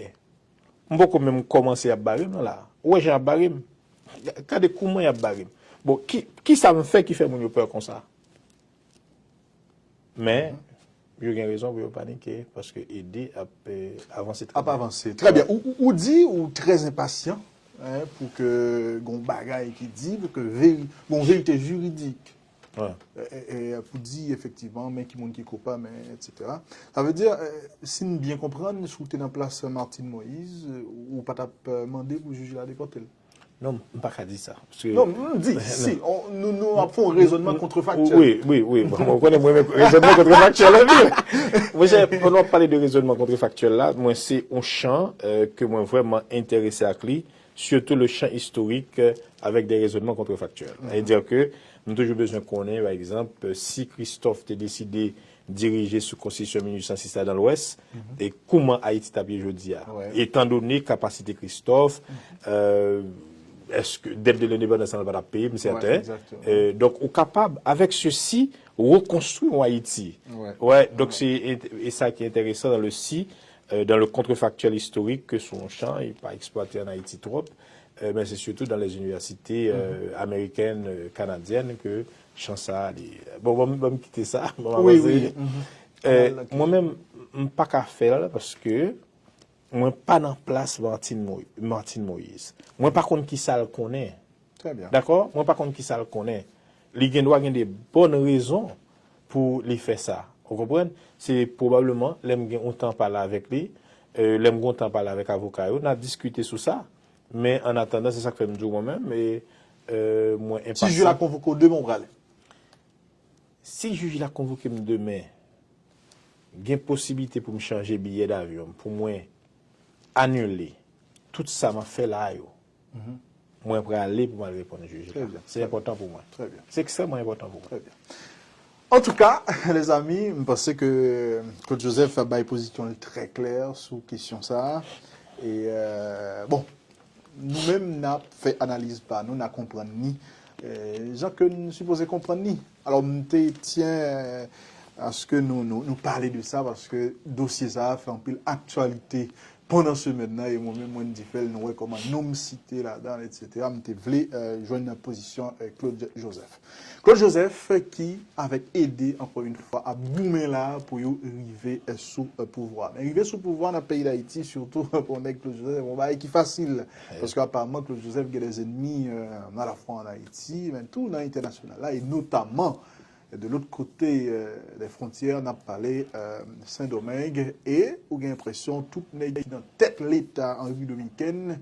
M poko menm kòmanse y ap bare m nan la. Ou wè jan y ap bare m? Gade kouman y ap bare m. Bon, ki, ki sa m fè ki fè moun yo pè konsa? Men, yo gen rezon pou yo panike, paske ede ap eh, avanse trè byen. Ap avanse. Trè byen. Ou, ou, ou di ou trè enpasyan, hein, pou ke gon bagay ki di, pou ke veri, gon verite jiridik. Wi. E, e, e, pou di efektivman, men ki moun ki koupab, men, etsetera. Sa vle di, eh, si n byen konprann, si w te nan plas Martine Moïse, ou pa t ap eh, mande pou jij la depòte l. Non, m pa ka di sa. Paske... Non, m di, si, on, nou, nou ap fè yon rezònman kontrefaktyèl. Wi, wi, wi. Bon, mwen konnen mwen menm rezònman kontrefaktyèl anpil. Monchè, pandan w ap pale de rezònman kontrefaktyèl la, mwen se yon chan eh, ke mwen vrèman enterese ak li, surtout le champ historique eh, avec des raisonnements contrefactuels. Sa vle di ke m toujou bezwen konnen, pa egzanp, eh, si Christophe te deside dirije sou konstitisyon mil uit san sis la nan Lwès, e kouman Ayiti t ap ye jodi a? Etandone kapasite Christophe, eh, èske dèt de lendepandans lan pa t ap peye, m sèten. Eh, donk, ou kapab, avèk se si, rekonstwi yon Ayiti. Wè, donk, se, e, e sa ki enteresan dans le si, eh, dans le contrefactuel historique, ke se yon chan, li pa eksplwate ann Ayiti twòp, eh, men se sitou dans les universités eh, américaines, eh, canadiennes ke chan sa a li. Bon, ban m, ban m kite sa, ban m avanse. Eh, mwen menm, m pa ka fè l paske mwen pa nan plas Martine Moïse. Mwen pa konn ki sa l konnen. Dakò? Mwen pa konn ki sa l konnen. Li gen dwa gen de bòn rezon pou li fè sa. Ou konprann? Se pwobableman lè m gen yon tan pale avèk li, eh, lè m gen yon tan pale avèk avoka yo, n a diskite sou sa. Men an atandan, se sa k fè m di w mwen menm, e, eh, mwen enpasyan. Si jij la konvoke w demen, w prale? Si jij la konvoke m demen, gen posiblite pou m chanje biyè davyon m, pou mwen anile tout sa m ap fè la a yo, mwen prale pou m al reponn jij la. Se enpòtan pou mwen. Se ekstrèmman enpòtan pou mwen. Antouka, lèzami, m panse ke Claude Joseph bay pozisyon l trè klè sou kesyon sa a. E, euh, bon, nou menm, n ap fè analiz pa nou, n a konprann ni, euh, jan ke n sipoze konprann ni. Alò, m te tyen, euh, aske nou, nou, nou pale de sa, paske dosye sa a fè anpil aktyalite pandan semèn nan, e mwen menm, Wendy Phel, nou wè kòman non m site ladan l, etsetera. M te vle, euh, jwenn pozisyon, euh, Claude Joseph. Claude Joseph ki, avèk ede, ankò yon fwa, ap goumen la pou yo rive, euh, sou, euh, pouvwa. Men rive sou pouvwa nan peyi Dayiti, sitou pou nèg Claude Joseph, se yon bagay ki fasil. Paske aparamman, Claude Joseph gen des ennemis, euh, alafwa ann Ayiti, men tou nan entènasyonal la, e notaman de lòt kote, euh, dè fwontyè, n ap pale, euh, Sendomeng, e ou gen enpresyon tout nèg ki nan tèt Leta an Repiblik Dominikèn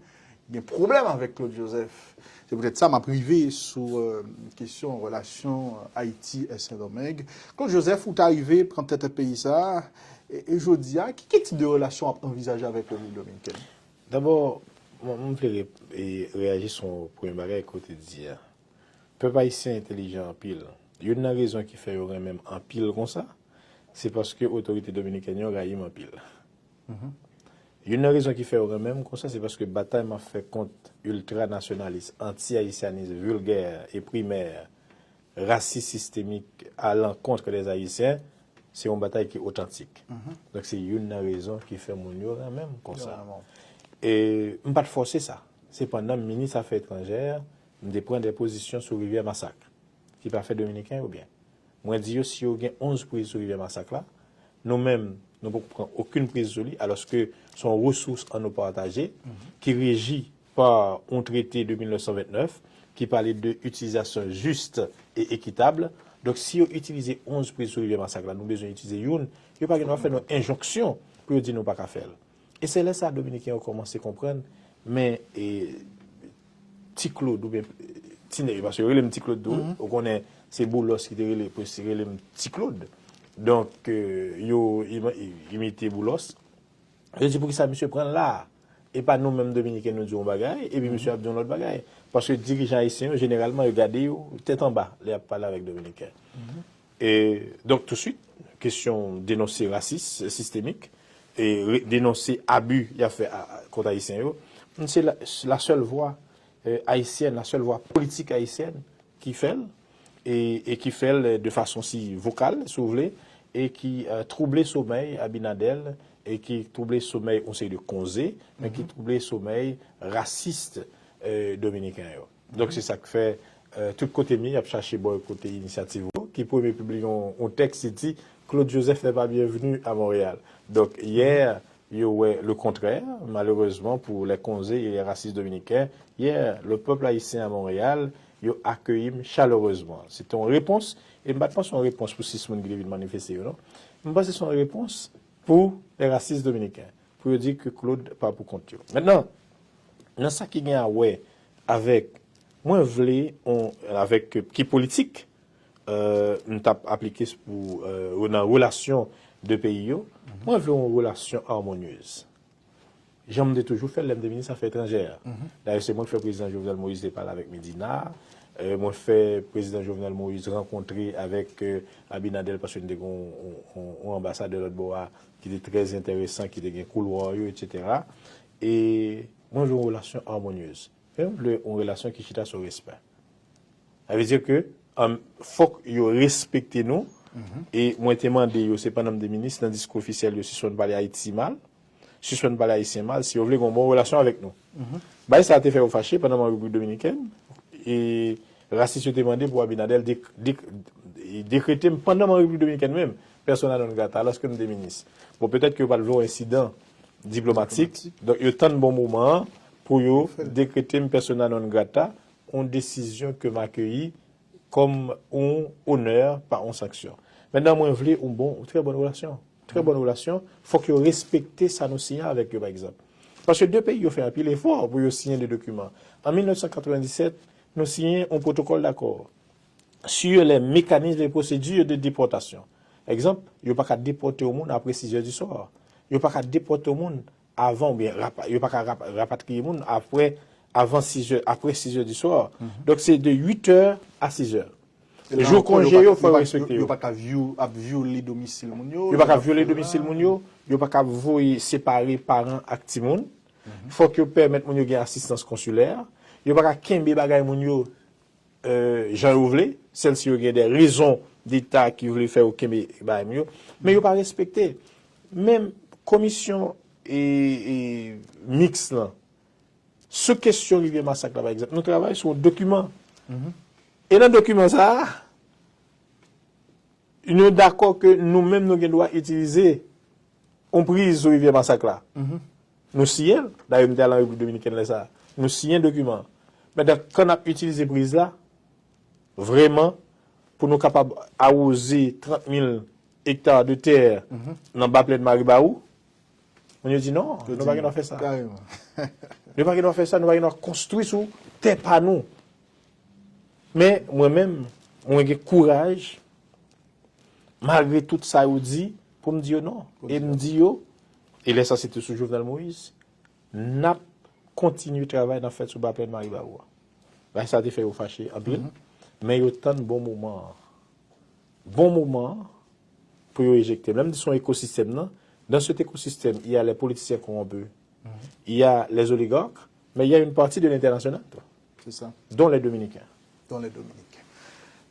gen pwoblèm avèk Claude Joseph. Se poutèt sa m ap rive sou, euh, kesyon relasyon Ayiti e Sendomeng. Claude Joseph, ou ta rive pran tèt peyi sa a, e, e jodi a, ki, ki tip de relasyon w ap anvizaje avèk Repiblik Dominikèn? Dabò, mwen, mwen vle re-, e, reyaji sou yon premye bagay ke w te di a. Pèp ayisyen entèlijan anpil. Youn nan rezon ki fè yo renmen m anpil konsa, se paske otorite dominikèn yo rayi m anpil. Youn nan rezon ki fè yo renmen m konsa, se paske batay m ap fè kont iltranasyonalis, anti-ayisyanis vilgè e primè, rasis sistemik à l'encontre des Haïtiens, se yon batay ki otantik. Donk, se youn nan rezon ki fè moun yo renmen m konsa. E m pa t fòse sa. Sepandan, minis afè etranjè, m te pran de pozisyon sou Rivyè Masak, ki pa fè Dominiken yo byen. Mwen di yo, si yo gen onz priz sou Rivyè Masak la, nou menm, nou poko pran okenn priz sou li, alòske se yon resous ann nou pataje, ki reji pa yon trete de mil nèf san vennèf, ki pale de itilizasyon jis e ekitab. Donk, si yo itilize onz priz sou Rivyè Masak la, nou bezwen itilize youn, yo pa gen dwa fè nou enjonksyon pou yo di nou pa ka fè l. E se lè sa a Dominiken yo kòmanse konprann, men, e, Ti Claude oubyen, e, ti nèg, paske yo rele m Ti Claude tou, wi. Ou konnen, se Boulos ki te rele, presi-, rele m Ti Claude. Donk, e, yo im-, imite Boulos. Yo di, "Poukisa misye pran l la a? E pa nou menm Dominiken nou di yon bagay, epi misye ap di yon lòt bagay?" Paske dirijan ayisyen yo, jeneralman, yo gade yo tèt anba lè y ap pale avèk Dominiken. E, donk, touswit, kesyon denonse rasis sistemik, e re-, denonse abi y ap fè a, a, kont Ayisyen yo, se la, la sèl vwa, e, ayisyèn, la sèl vwa politik ayisyèn ki fè l, e, e ki fè l de fason si vokal, si w vle, e ki euh, twouble somèy Abinader, e ki twouble somèy yon seri de konze, men ki twouble somèy rasis euh, dominiken yo. Donk se sa k fè euh, tout kote m ye, y ap chache bò kote inisyativ ou, ki premye pibliye yon, yon tèks ki di Claude Joseph n'est pas bienvenu à Montréal. Donk yè, yo wè le contraire, malheureusement pour les konze et les racistes dominicains. Yè, le peuple haïtien à Montréal, yo akeyi m chalerezman. Se te yon repons, e m pa t panse yon repons pou sis moun ki te vin manifeste yo, non. M panse se yon repons pou les racistes dominicains, pou yo di ke Claude pa pou kont yo. Mentnan, nan sa ki gen a wè avèk, mwen vle, on, avèk ki politik euh, m t ap aplike pou euh, nan relasyon de peyi yo, mwen vle yon relasyon amonyez. Jan m te toujou fè l lè m te minis afè etranjè a. Dayè, se mwen k fè prezidan Jovenel Moïse te pale avèk Medina. Euh, mwen fè prezidan Jovenel Moïse rankontre avèk euh, Abinader paske n te gen yon, yon, yon anbasadè lòt bò a ki te trè enteresan, ki te gen koulwa yo, etsetera. E mwen vle yon relasyon amonyez. Men mwen vle yon relasyon ki chita sou respè. Sa vle di ke um, fòk yo respekte nou. E mwen te mande yo, se pandan m te minis, nan diskou ofisyèl yo, sispann pale Ayiti mal, sispann pale Ayisyen mal, si yo vle gen yon bon relasyon avèk nou. Bagay sa a te fè yo fache pandan m an Repiblik Dominikèn. E rasis yo te mande pou Abinader dek- dek- dekrete m pandan m an Repiblik Dominikèn menm, persona non grata, alòske m te minis. Bon, petèt ke yo pa t vle yon ensidan diplomatik, donk yo tann bon moman an pou yo dekrete m persona non grata, yon desizyon ke m akeyi kòm yon onè, pa yon sanksyon. Mentnan, mwen vle yon bon, yon trè bòn relasyon. Trè bòn relasyon, fòk yo respekte sa nou siyen avèk yo, pa egzanp. Paske de peyi yo fè anpil efò pou yo siyen de dokiman. An mil nèf san katrevenndisèt, nou siyen yon pwotokòl dakò sur les mécanismes et procédures de déportation. Egzanp, yo pa ka depòte yon moun apre sizè di swa. Yo pa ka depòte yon moun avan oubyen rapa- yo pa ka rap- rapatriye moun apre avan sizè apre sizè di swa. Donk se de uit è a sizè. Jou konje yo fò yo respekte yo. Yo pa ka vyole domisil moun yo. Yo pa ka vyole domisil moun yo. Yo pa ka voye separe paran ak timoun. Fòk yo pèmèt moun yo gen asistans konsilè. Yo pa ka kenbe bagay moun yo euh, jan yo vle, sèl si yo gen de rezon deta ki vle fè yo kenbe bagay moun yo, men yo pa respekte. Menm komisyon e, e, miks lan, sou kesyon Rivyè Masak la, pa egzanp, nou travay sou yon dokiman. E nan dokiman sa a, nou dakò ke nou menm nou gen dwa itilize yon priz sou Rivyè Masak la. Nou siyen l, dayè m te al an Repiblik Dominikèn lè sa a. Nou siyen dokiman an. Mentnan, kan n ap itilize priz la, vrèman, pou nou kapab awoze trant mil ekta de tè nan ba plèn Maribawou, moun yo di non, nou pa gen dwa fè sa. Nou pa gen dwa fè sa, nou pa gen dwa konstwi sou tè pa nou. Men, mwen menm, mwen gen kouraj, malgre tout sa yo di, pou m di yo non. E m di yo, e lè sa se te sou Jovenel Moïse, n ap kontinye travay n ap fè sou ba plèn Maribawou a. Bagay sa te fè yo fache anpil, men yo tann bon moman an. Bon moman an pou yo ejekte m. Lè m di se yon ekosistèm nan, dans cet écosystème, il y a les politiciens corrompus, il y a les oligarques, mais il y a une partie de l'international, C'est ça. dont les Dominicains. Dans les Dominicains.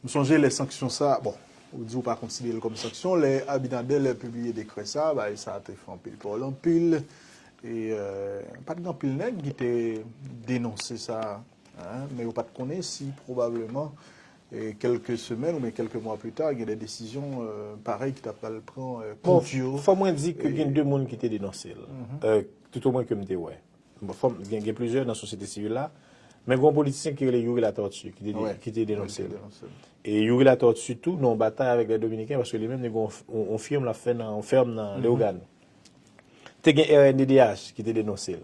M sonje lè sanksyon sa, bon, ou di ou pa konsidere l kòm sanksyon, lè Abinader lè pibliye dekrè sa, bagay sa te fè anpil pale anpil. E euh, pa t gen anpil nèg ki te denonse sa, hein, men yo pa t konnen si pwobableman e kèlke semèn oubyen kèlke mwa pli ta, gen de desizyon euh, parèy ki t ap pral pran euh, kont yo. Fò mwen di ke gen de moun ki te denonse l, euh, toutomwen ke m te wè. Bon, fò m gen, gen plizyè nan sosyete sivil la, men gen yon politisyen ki rele Youri Latortue ki te, ki te denonse l. E Youri Latortue tou nan yon batay avèk lè Dominiken, paske li menm li gen yon, yon, yon fèm l ap fè nan yon fèm nan Leyogàn. Te gen R N D D H ki te denonse l.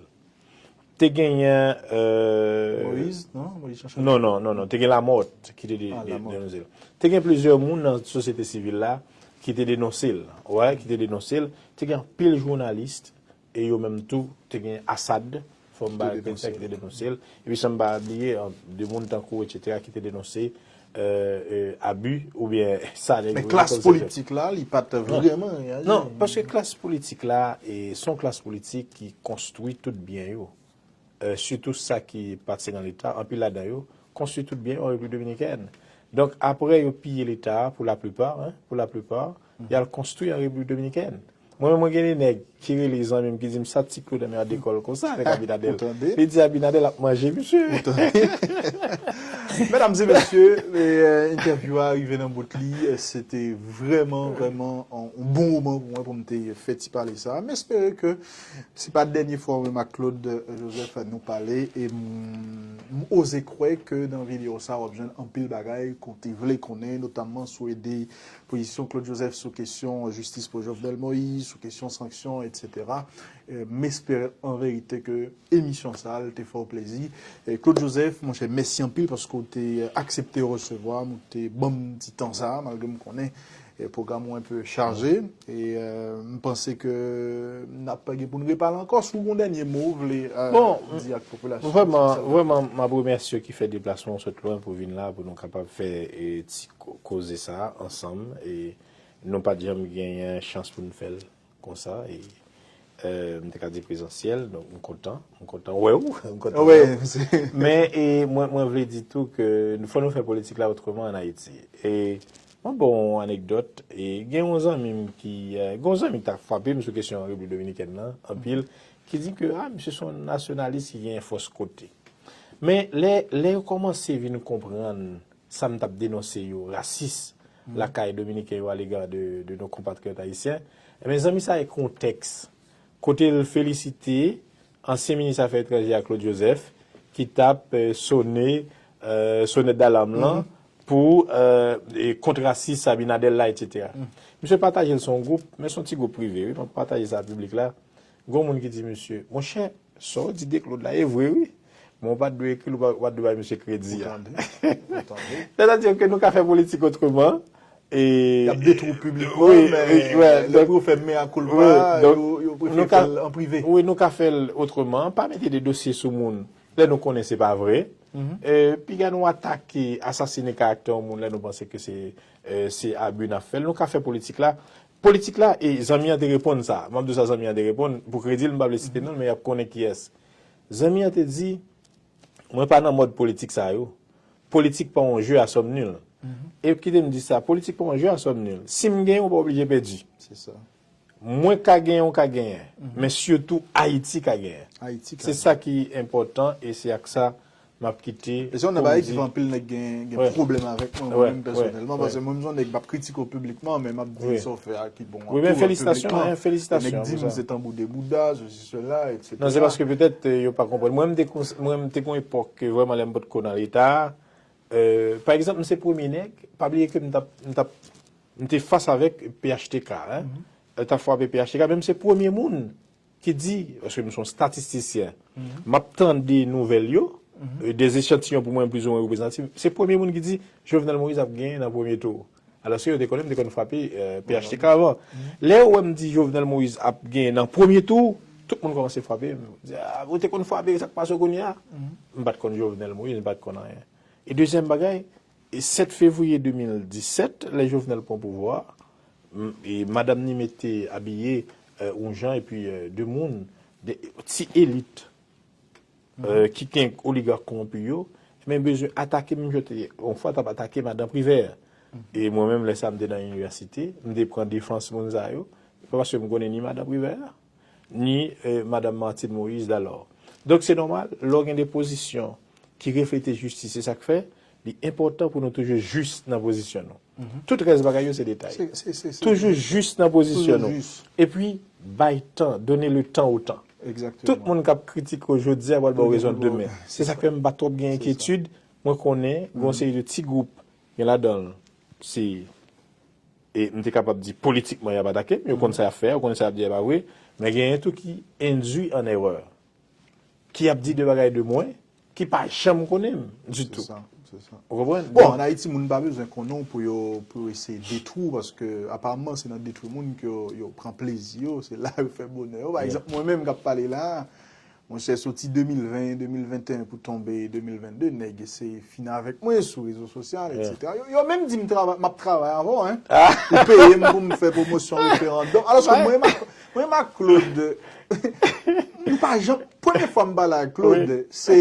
Te genyen euh, Moïse, non? Moïse Jean Non, non, non, non. Te gen Lamothe ki te de- de- denonse l. Te gen plizyè moun nan sosyete sivil la ki te denonse l. Wè, ki te denonse l. Te gen anpil jounalis e yo menm tou, te gen Assad, fò m ba l respè, ki te denonse l. Epi san m pa bliye de moun tankou etsetera ki te denonse euh, euh, abi oubyen sa nèg yo Men klas politik la, li pa t vrèman reyaji. Non, paske klas politik la, e, se yon klas politik ki konstwi tout byen yo. Euh, sitou sa ki pase nan Leta, anpil ladan yo konstwi tout byen yo an Repiblik Dominikèn. Donk, apre yo piye Leta a, pou laplipa, hein, pou laplipa, y al konstwi an Repiblik Dominikèn. Mwen menm, mwen gen de nèg ki rele zanmi m ki di m, "Sa ti Claude ap dekòl konsa avèk Abinader?" Li di Abinader ap manje misye. Medam e mesye, entèvyou a rive nan bout li. Se te vrèman, vrèman yon bon moman pou mwen pou m te fè ti pale sa. M espere ke se pa dènye fwa mwen ak Claude Joseph nou pale. E m, m oze kwè ke nan videyo sa w ap jwenn anpil bagay ke w te vle konnen, notamman sou ede pozisyon Claude Joseph sou kesyon jistis pou Jovenel Moïse, sou kesyon sanksyon, etsetera. M espere an verite ke emisyon sa a te fè w plezi. Claude Joseph, monchè, mèsi anpil paske w te aksepte resevwa m, w te ban m ti tan sa a, malgre m konnen pwogram ou enpe chaje. E m panse ke n ap gen pou n repale ankò. Si w gen yon dènye mo w vle di ak popilasyon an. Bon, vrèman, vrèman, m ap remèsye w ki fè deplasman w sot lwen pou vin la, pou nou kapab fè ti koze sa a ansanm. E nou pa t janm genyen chans pou n fè l konsa. E m te ka di prezansyèl, donk m kontan, m kontan wè w, m kontan wè w. Men e mwen, mwen vle di tou ke fò nou fè politik la otreman ann Ayiti. E mwen ba w yon anekdòt, e gen yon zanmi m ki, gen yon zanmi ki ta frape m sou kesyon Repiblik Dominikèn nan anpil, ki di ke, a, misye se yon nasyonalis ki gen fòs kote. Men lè, lè yo kòmanse vin konprann sa m t ap denonse yo, rasis lakay Dominiken yo alega de, de nos compatriotes haïtiens, ebyen, zanmi sa ekri yon tèks kote l felisite ansyen minis afè etranjè a Claude Joseph ki t ap, e, sone, e, sonèt dalam lan pou, e, e, kont rasis Abinader la, etsetera. Misye pataje l sou yon gwoup, men se yon ti gwoup prive, wi, m ap pataje sa ak piblik la. Gen yon moun ki di misye, monchè, sa w di de Claude la, e vre, wi. Men w pa t dwe ekri l, w pa, w pa t dwe bay misye kredi a. Sètadi ke nou ka fè politik otreman. E y ap detwi w piblikman, men lè pou yo fè mea culpa, yo, yo prefere fè l an prive. Wi, nou ka fè l otreman. Pa mete de dosye sou moun lè nou konnen se pa vre. E piga nou atake, asasine karaktè yon moun lè nou panse ke se, e, se abi n ap fè l. Nou ka fè politik la. Politik la, e zanmi an te reponn sa. M ap di w sa zanmi an te reponn. Pou kredi l, m pa vle site non l, men y ap konnen kiyès. Zanmi an te di, mwen pa nan mòd politik sa yo. Politik pa yon jeu à somme nulle. E kite m di sa, politik pa yon jeu à somme nulle. Si m genyen, w pa oblije pèdi. Mwen ka genyen, w ka genyen. Men sitou Ayiti ka genyen. Se sa ki enpòtan e se ak sa m ap kite. E se yon nan bagay ki fè anpil nèg gen, gen pwoblèm avèk mwen, mwen menm pèsonèlman, paske mwen, m se yon nèg m ap kritike w piblikman, men m ap di sa w fè a ki bon an tou, piblikman. Wi, men felisitasyon, hein, felisitasyon pou sa. Nèg di m se tanbou de bouda, sesi, sela, etsetera. Non, se paske petèt, e, yo pa konprann. Mwen, m te kon-, mwen, m te gon epòk ke vrèman lè m potko nan Leta, e, pa egzanp, m se premye nèg, pa bliye ke m t ap, m t ap, m te fas avèk P H T K, hein. E, t ap frape P H T K, men m se premye moun ki di, paske m se yon statistisyen, m ap tande nouvèl yo, e, de echantiyon pou mwen plizoumwen reprezantatif, se premye moun ki di Jovenel Moïse ap genyen nan premye tou. Alòske yo te konnen m te konn frape, e, P H T K avan. Lè yo wè m di Jovenel Moïse ap genyen nan premye tou, tout moun kòmanse frape m. Di, a, ou te konn frape, sa k pase w kounye a? M pa t konn Jovenel Moïse, m pa t konn anyen. E dezyèm bagay, e sèt fevriye de mil disèt, lè Jovenel pran pouvwa, m-, e madanm ni mete abiye, e, yon jan, epi, e, de moun, de ti elit, e, ki gen oligak kowonpi yo, men bezwen atake m, jan yo te yon fwa t ap atake madan Privè. E mwen menm, lè sa a, m te nan inivèsite, m te pran defans moun sa yo. Se pa paske m konnen ni madan Privè, ni, e, madanm Martine Moïse Dalò. Donk, se nòmal, lè w gen de pozisyon ki reflete jistis, se sa k fè li enpòtan pou nou toujou jis nan pozisyon nou. Tout rès bagay yo, se detay. Toujou jis nan pozisyon nou. Epi, bay tan, donner le temps au temps. Tout moun k ap kritike w jodi a pral ba w rezon demen. Se sa k fè m pa twòp gen enkyetid. Mwen konnen, gen yon seri de ti gwoup, gen ladan l, se e m te kapab di politikman y ap atake m, yo konn sa y ap fè a, yo konnen sa y ap di a pa vre, men genyen tou ki endwi an erè, ki ap di de bagay de mwen, ki pa janm konnen m ditou. Ou konprann? Bon, ann Ayiti, moun pa bezwen konnen w pou yo, pou yo eseye detwi w, paske aparamman se nan detwi moun ke yo, yo pran plezi yo, se la yo fè bonè yo. Pa egzanp, mwen menm k ap pale la a, monchè, soti de mil ven, de mil venteyen pou tonbe de mil vennde, nèg eseye fin avèk mwen sou rezo sosyal, etsetera. Yo, yo menm di m trava-, m ap travay avè w, hein. Ou peye m pou m fè pwomosyon referandòm. Alòske mwen, mwen ak Claude, nou pa janm, premye fwa m pale ak Claude, se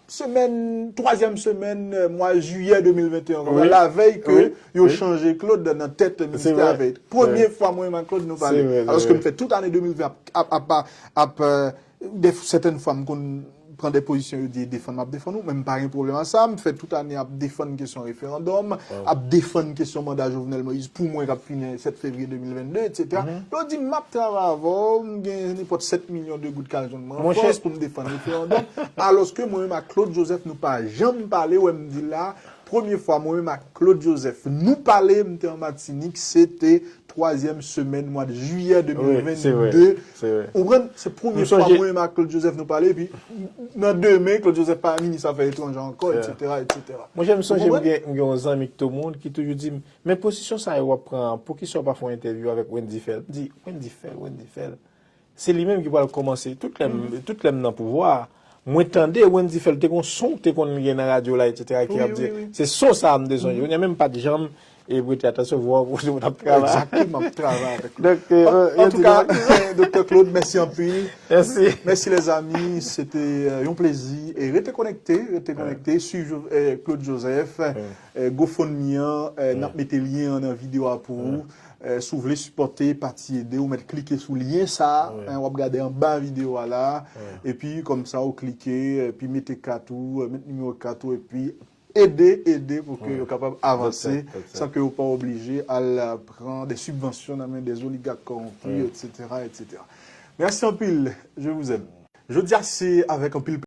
semèn, twazyèm semèn, euh, mwa jiyè de mil venteyen, konsa, lavèy ke yo chanje Claude nan tèt ministè avèy. Premye fwa mwen menm ak Claude nou pale. Alòske m fè tout ane de mil ven ap, ap, ap, ap, euh, de, sètèn fwa m konn pran de pozisyon, yo di defann m ap defann ou, men m pa gen pwoblèm a sa. M fè tout ane ap defann kesyon referandòm, ap defann kesyon manda Jovenel Moïse pou mwen k ap fini sèt fevriye de mil vennde, etsetera. Yo di m ap travay avè w, m gen nenpòt sèt milyon de goud k al jwenn mwen an Frans pou m defann referandòm. Alòske mwen menm ak Claude Joseph, nou pa janm pale, wè m di l la, premye fwa mwen menm ak Claude Joseph, nou pale, m te an Matinik, se te twazyèm semèn mwa de jiyè de mil vennde. Ou konprann? Se premye fwa mwen menm ak Claude Joseph nou pale, epi nan demen, Claude Joseph pa minis afè etranjè ankò, etsetera, etsetera. Mwen, jan m sonje, m gen, m gen yon zanmi k Tomoun ki toujou di m, men pozisyon sa yo w ap pran an, poukisa w pa fè yon entèvyou avèk Wendy Phèl? M di, Wendy Phèl, Wendy Phèl. Se li menm ki pral kòmanse. Tout lè m, tout lè m nan pouvwa a, mwen tande Wendy Phèl te gon son w te konn gen nan radyo la, etsetera, ki ap di, se son sa a m te sonje. Kounye a menm pa t janm, e, prete atansyon, vwa w ap travay. Egzakteman, ap travay avèk li. Donk, euh, an, an tou ka, Doktè Claude, mèsi anpil. Mèsi. Mèsi, lèzami. Se te, euh, yon plezi. E rete konekte, rete konekte. Swiv Jo-, euh, Claude Joseph, euh, GoFundMe an, euh, n ap mete lyen an nan videyo a pou ou. Eh, si w vle sipòte Pati Ede, ou mèt klike sou lyen sa a, en, w ap gade anba videyo a la, epi kòmsa ou klike, epi mete kat ou, eh, mete nimewo kat ou, epi ede, ede pou ke yo kapab avanse, san ke yo pa oblije al, eh, pran de sibvansyon nan men de oligak kòwonpi, etsetera, etsetera. Mèsi anpil, je vous aime. Jodi a, se avèk anpil